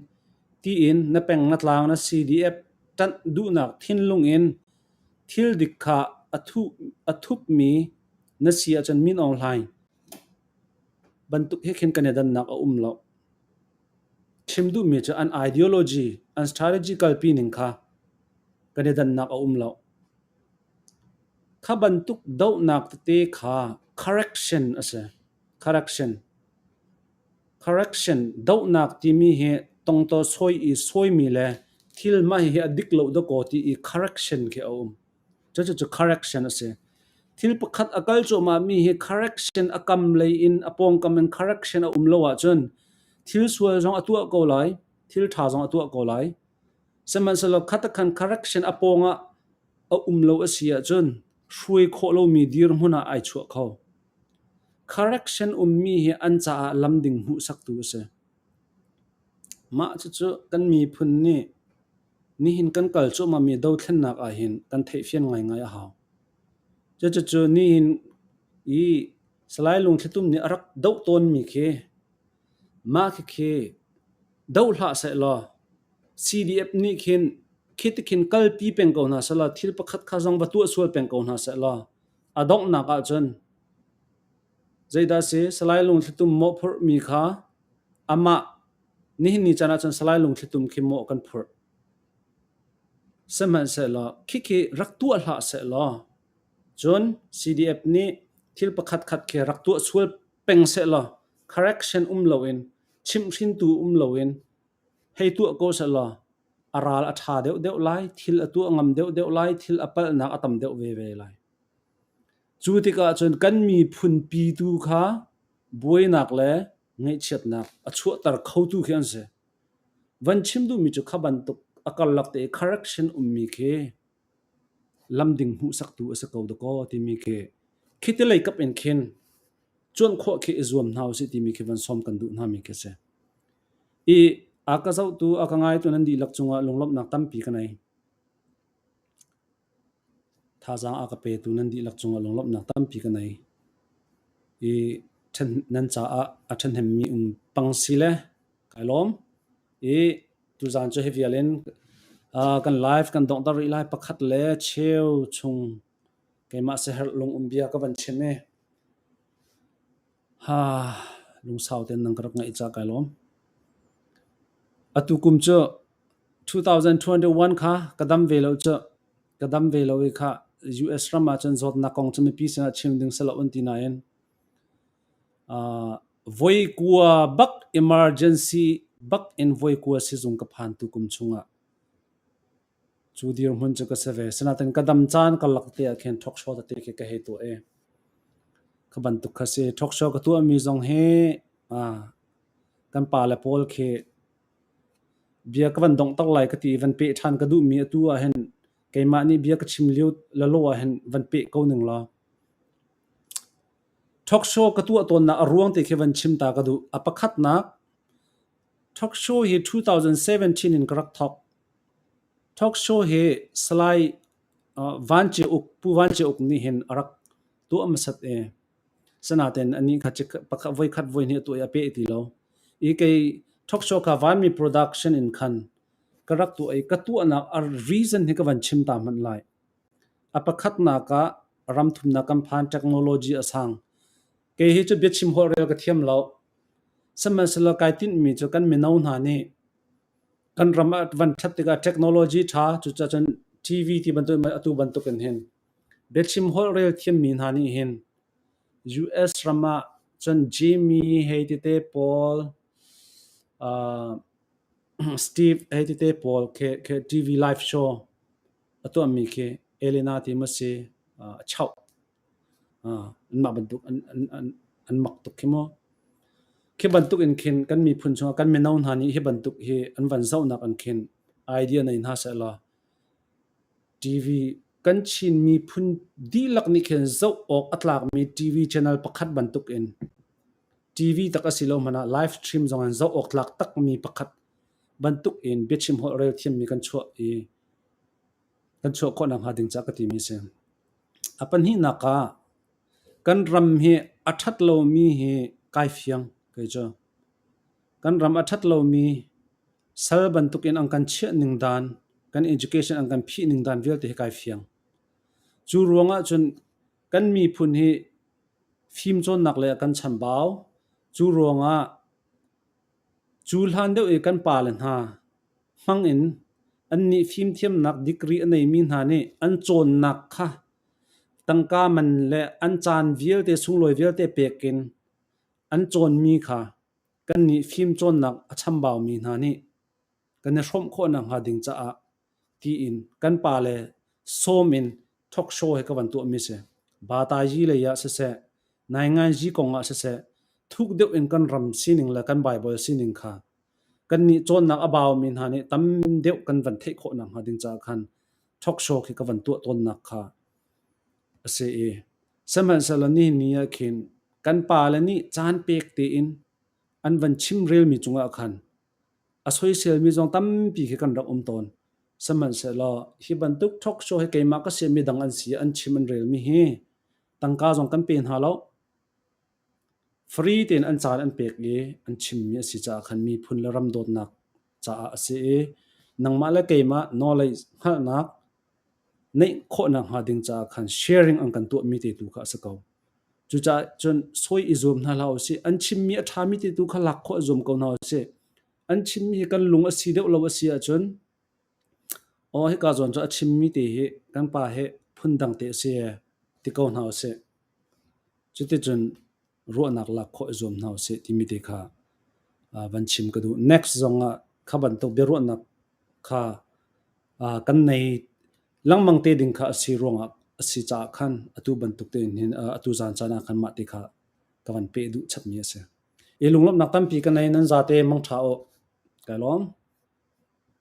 tiin na peng na tlang na CDF ṭanh duhnak thinlung in thil dik kha a thupmi na si ahcun Min Aung Hlaing bantuk he khin kan i dannak a um lo. Chim duhmi cu an ideology, an strategy kalpi ning kha kan i dannak a um lo. Kha bantuk dohnak tete kha correction a si. Correction. Correction dohnak timi hi tongtaw sawi i sawimi le thil mah hihi a dik lo dakaw ti i correction khi a um. Cucu correction a si. Thil pakhat a kal cuahmahmi hi correction a kam lei in a pawngkam in correction a um lo ahcun thil sual zong a tuah ko lai, thil ṭha zong a tuah ko lai. Sihmanhsehlaw khatakhan correction a pawng ah a um lo a si ahcun hruai khawh lomi dirhmun ah ai chuah kho. Correction ummi hi an caah lam ding hmuhsaktu a si. Mah cucu kan miphun nih nihin kan kal cuahmahmi dothlennak ahhin kan theihfian ngaingai a hau. Cucucu nihin i Salai Lungthlitum nih a rak doh tawnmi khi mah khikhi doh hlah sehlaw CDF nih khin khi tikhin kalpi peng ko hna sehlaw thil pakhat kha zong va tuah sual peng ko hna sehlaw a donghnak ahcun zeidah si Salai Lungthlitum mawhphurhmi kha amah nihin ni caan ahcun Salai Lungthlitum khi mawh kan phurh. Sihmanhsehlaw khikhi rak tuah hlah sehlaw cun CDF nih thil pakhatkhat khi rak tuah sual peng sehlaw correction um loin chimhhrintu um loin hei tuah ko sehlaw a ral a ṭha deuhdeuh lai, thil a tuah ngam deuhdeuh lai, thil a palhnak a tam deuh veve lai. Cu tikah cun kan miphunpi tu kha buainak le ngaihchiatnak a chuahter khotu khi an si. Van chim duhmi cu kha bantuk a karlak te i correction ummi khi lamding hmuhsaktu a si ko dakaw timi khi khi ti lei kap in khin cuanh khawh khi i zuam hna usih timi khi van sawm kan duh hna mi khi a si. I a ka zohtu, a ka ngaitu nan dihlak cungah lunglawmhnak tampi ka nei. Thazaang a ka petu nan dihlak cungah lunglawmhnak tampi ka nei. I nan caah a ṭhahnemmi um pang si le kai lawm. I tuzaan cu hi vial in kan live kan donghter rih lai pakhat le cheu chung keimah siaherh lung um bia ka van chim i ha lungsau tein nan ka rak ngaih caah kai lawm. Atu kum cu 2021 kha ka dam ve lo cu ka dam ve lo i kha US ram ah cun zawtnak kong cu mipi sinah chim ding si lo an ti nain voi kua bak emergency bak in voi kua sizung ka phan tu kum chungah cu dirhmun cu ka si ve. Sinain ka dam caan karlak te ah khin talk show tete khi ka hei tuah i kha bantuk kha si. Talk show ka tuahmi zong hi kan pale pawl khi Bia ka van donghter lai ka ti i van peh ṭhan ka duhmi atu ah hin keimah nih bia ka chim lio lelaw ah hin van peh ko ning law talk show ka tuah tawnnak a ruang te khi van chim ta ka duh. A pakhatnak, talk show hi 2017 in ka rak thawk. Talk show hi Salai Van Ce Uk, Pu Van Ce Uk nih hin a rak tuah hmasat i. Sinain anih kha pakhat voikhat voihnih a tuah i a peh ti lo. I kei talk show kha Vanmi production in khan ka rak tuah i ka tuahnak a reason hi ka van chim ta hmanh lai. A pakhatnak ah ramthumnak kan phan technology a sang. Kei hi cu biachim holhrel ka thiam lo. Sihmanhsehlaw kai tinhmi cu kan mino hna nih kan ram ah van ṭhat tikah technology ṭha cucacun TV ti bantuk atu bantuk in hin biachim holhrel thiammi hna nih hin US ram ah cun Jimmy hei tete pawl Steve hei tete pawl khi TV live show a tuahmi khi Elena ti maw si a chauh. Anmah bantuk an mak tuk khi mu. Khi bantuk in khin kan miphun chungah kan mino hna nih hi bantuk hi an van zohnak an khin idea nei hna sehlaw TV kan Chin miphun dihlak nih khin zoh awk a tlakmi TV channel pakhat bantuk in TV tak a si lo hmanh ah live stream zong in zoh awk tlak takmi pakhat bantuk in biachim holh rel thiammi kan chuah i kan chuah khawh nakhnga ding caah ka timi a si. A pahnihnak ah kan ram hi a ṭhat lomi hi kai fiang kei cu. Kan ram a ṭhat lomi sal bantukin an kan chiah ning dan, kan education an kan phih ning dan vialte hi kai fiang. Cu ruangah cun kan miphun hi fimcawnnak lei ah kan chambau. Cu ruangah cu hlan deuh i kan pale hna hmang in annih fimthiamnak degree a neimi hna nih an cawnnak kha tangka man le an caan vialte sunglawi vialte pek in an cawnmi kha kannih fimcawnnak a chambaumi hna nih kan i hrawmh khawh nakhnga ding caah tiin kan pale sawm in talk show he ka van tuahmi si. Batayi lei ah siseh, nainganzi kong ah siseh, thuk deuh in kan ram sining le kan Bible sining kha kannih cawnnak a baumi hna nih tam deuh kan van theih khawh nakhnga ding caah khan talk show khi ka van tuah tawnnak kha a si i sihmanhsehlaw nihin ni ah khin kan pale nih caan pek tein an van chimrelmi cungah khan a soiselmi zong tampi khi kan rak um tawn. Sihmanhsehlaw hi bantuk talk show hi keimah ka siami dang an si an chim an relmi hi tangka zong kan pe hna lo. Free tein an caan an pek i an chimmi a si caah khan miphun le ram dawtnak caah a si i nangmah le keimah knowledge hngalhnak neih khawhnak hnga ding caah khan sharing an kan tuahmi te tu kha a si ko. Cucaah cun sawi i zuam hna hlah usih. An chimmi a ṭhami te tu kha lak khawh i zuam ko hna usih. An chimmi hi kan lung a si deuh lo a si ahcun aw hika zawn cu a chimmi te hi kan pa hi phundang te a si ti ko hna usih. Cuticun ruahnak lak khawh i zuam hna usih timi te kha van chim ka duh. Next zong ah kha bantuk biaruahnak kha kan nei lengmang te ding kha a si ruangah a si caah khan atu bantuk tein hin atu zan caan ah khan mah te kha ka van peh duh chapmi a si. I lunglawmhnak tampi ka nei nan zate mangṭha u. Kai lawm.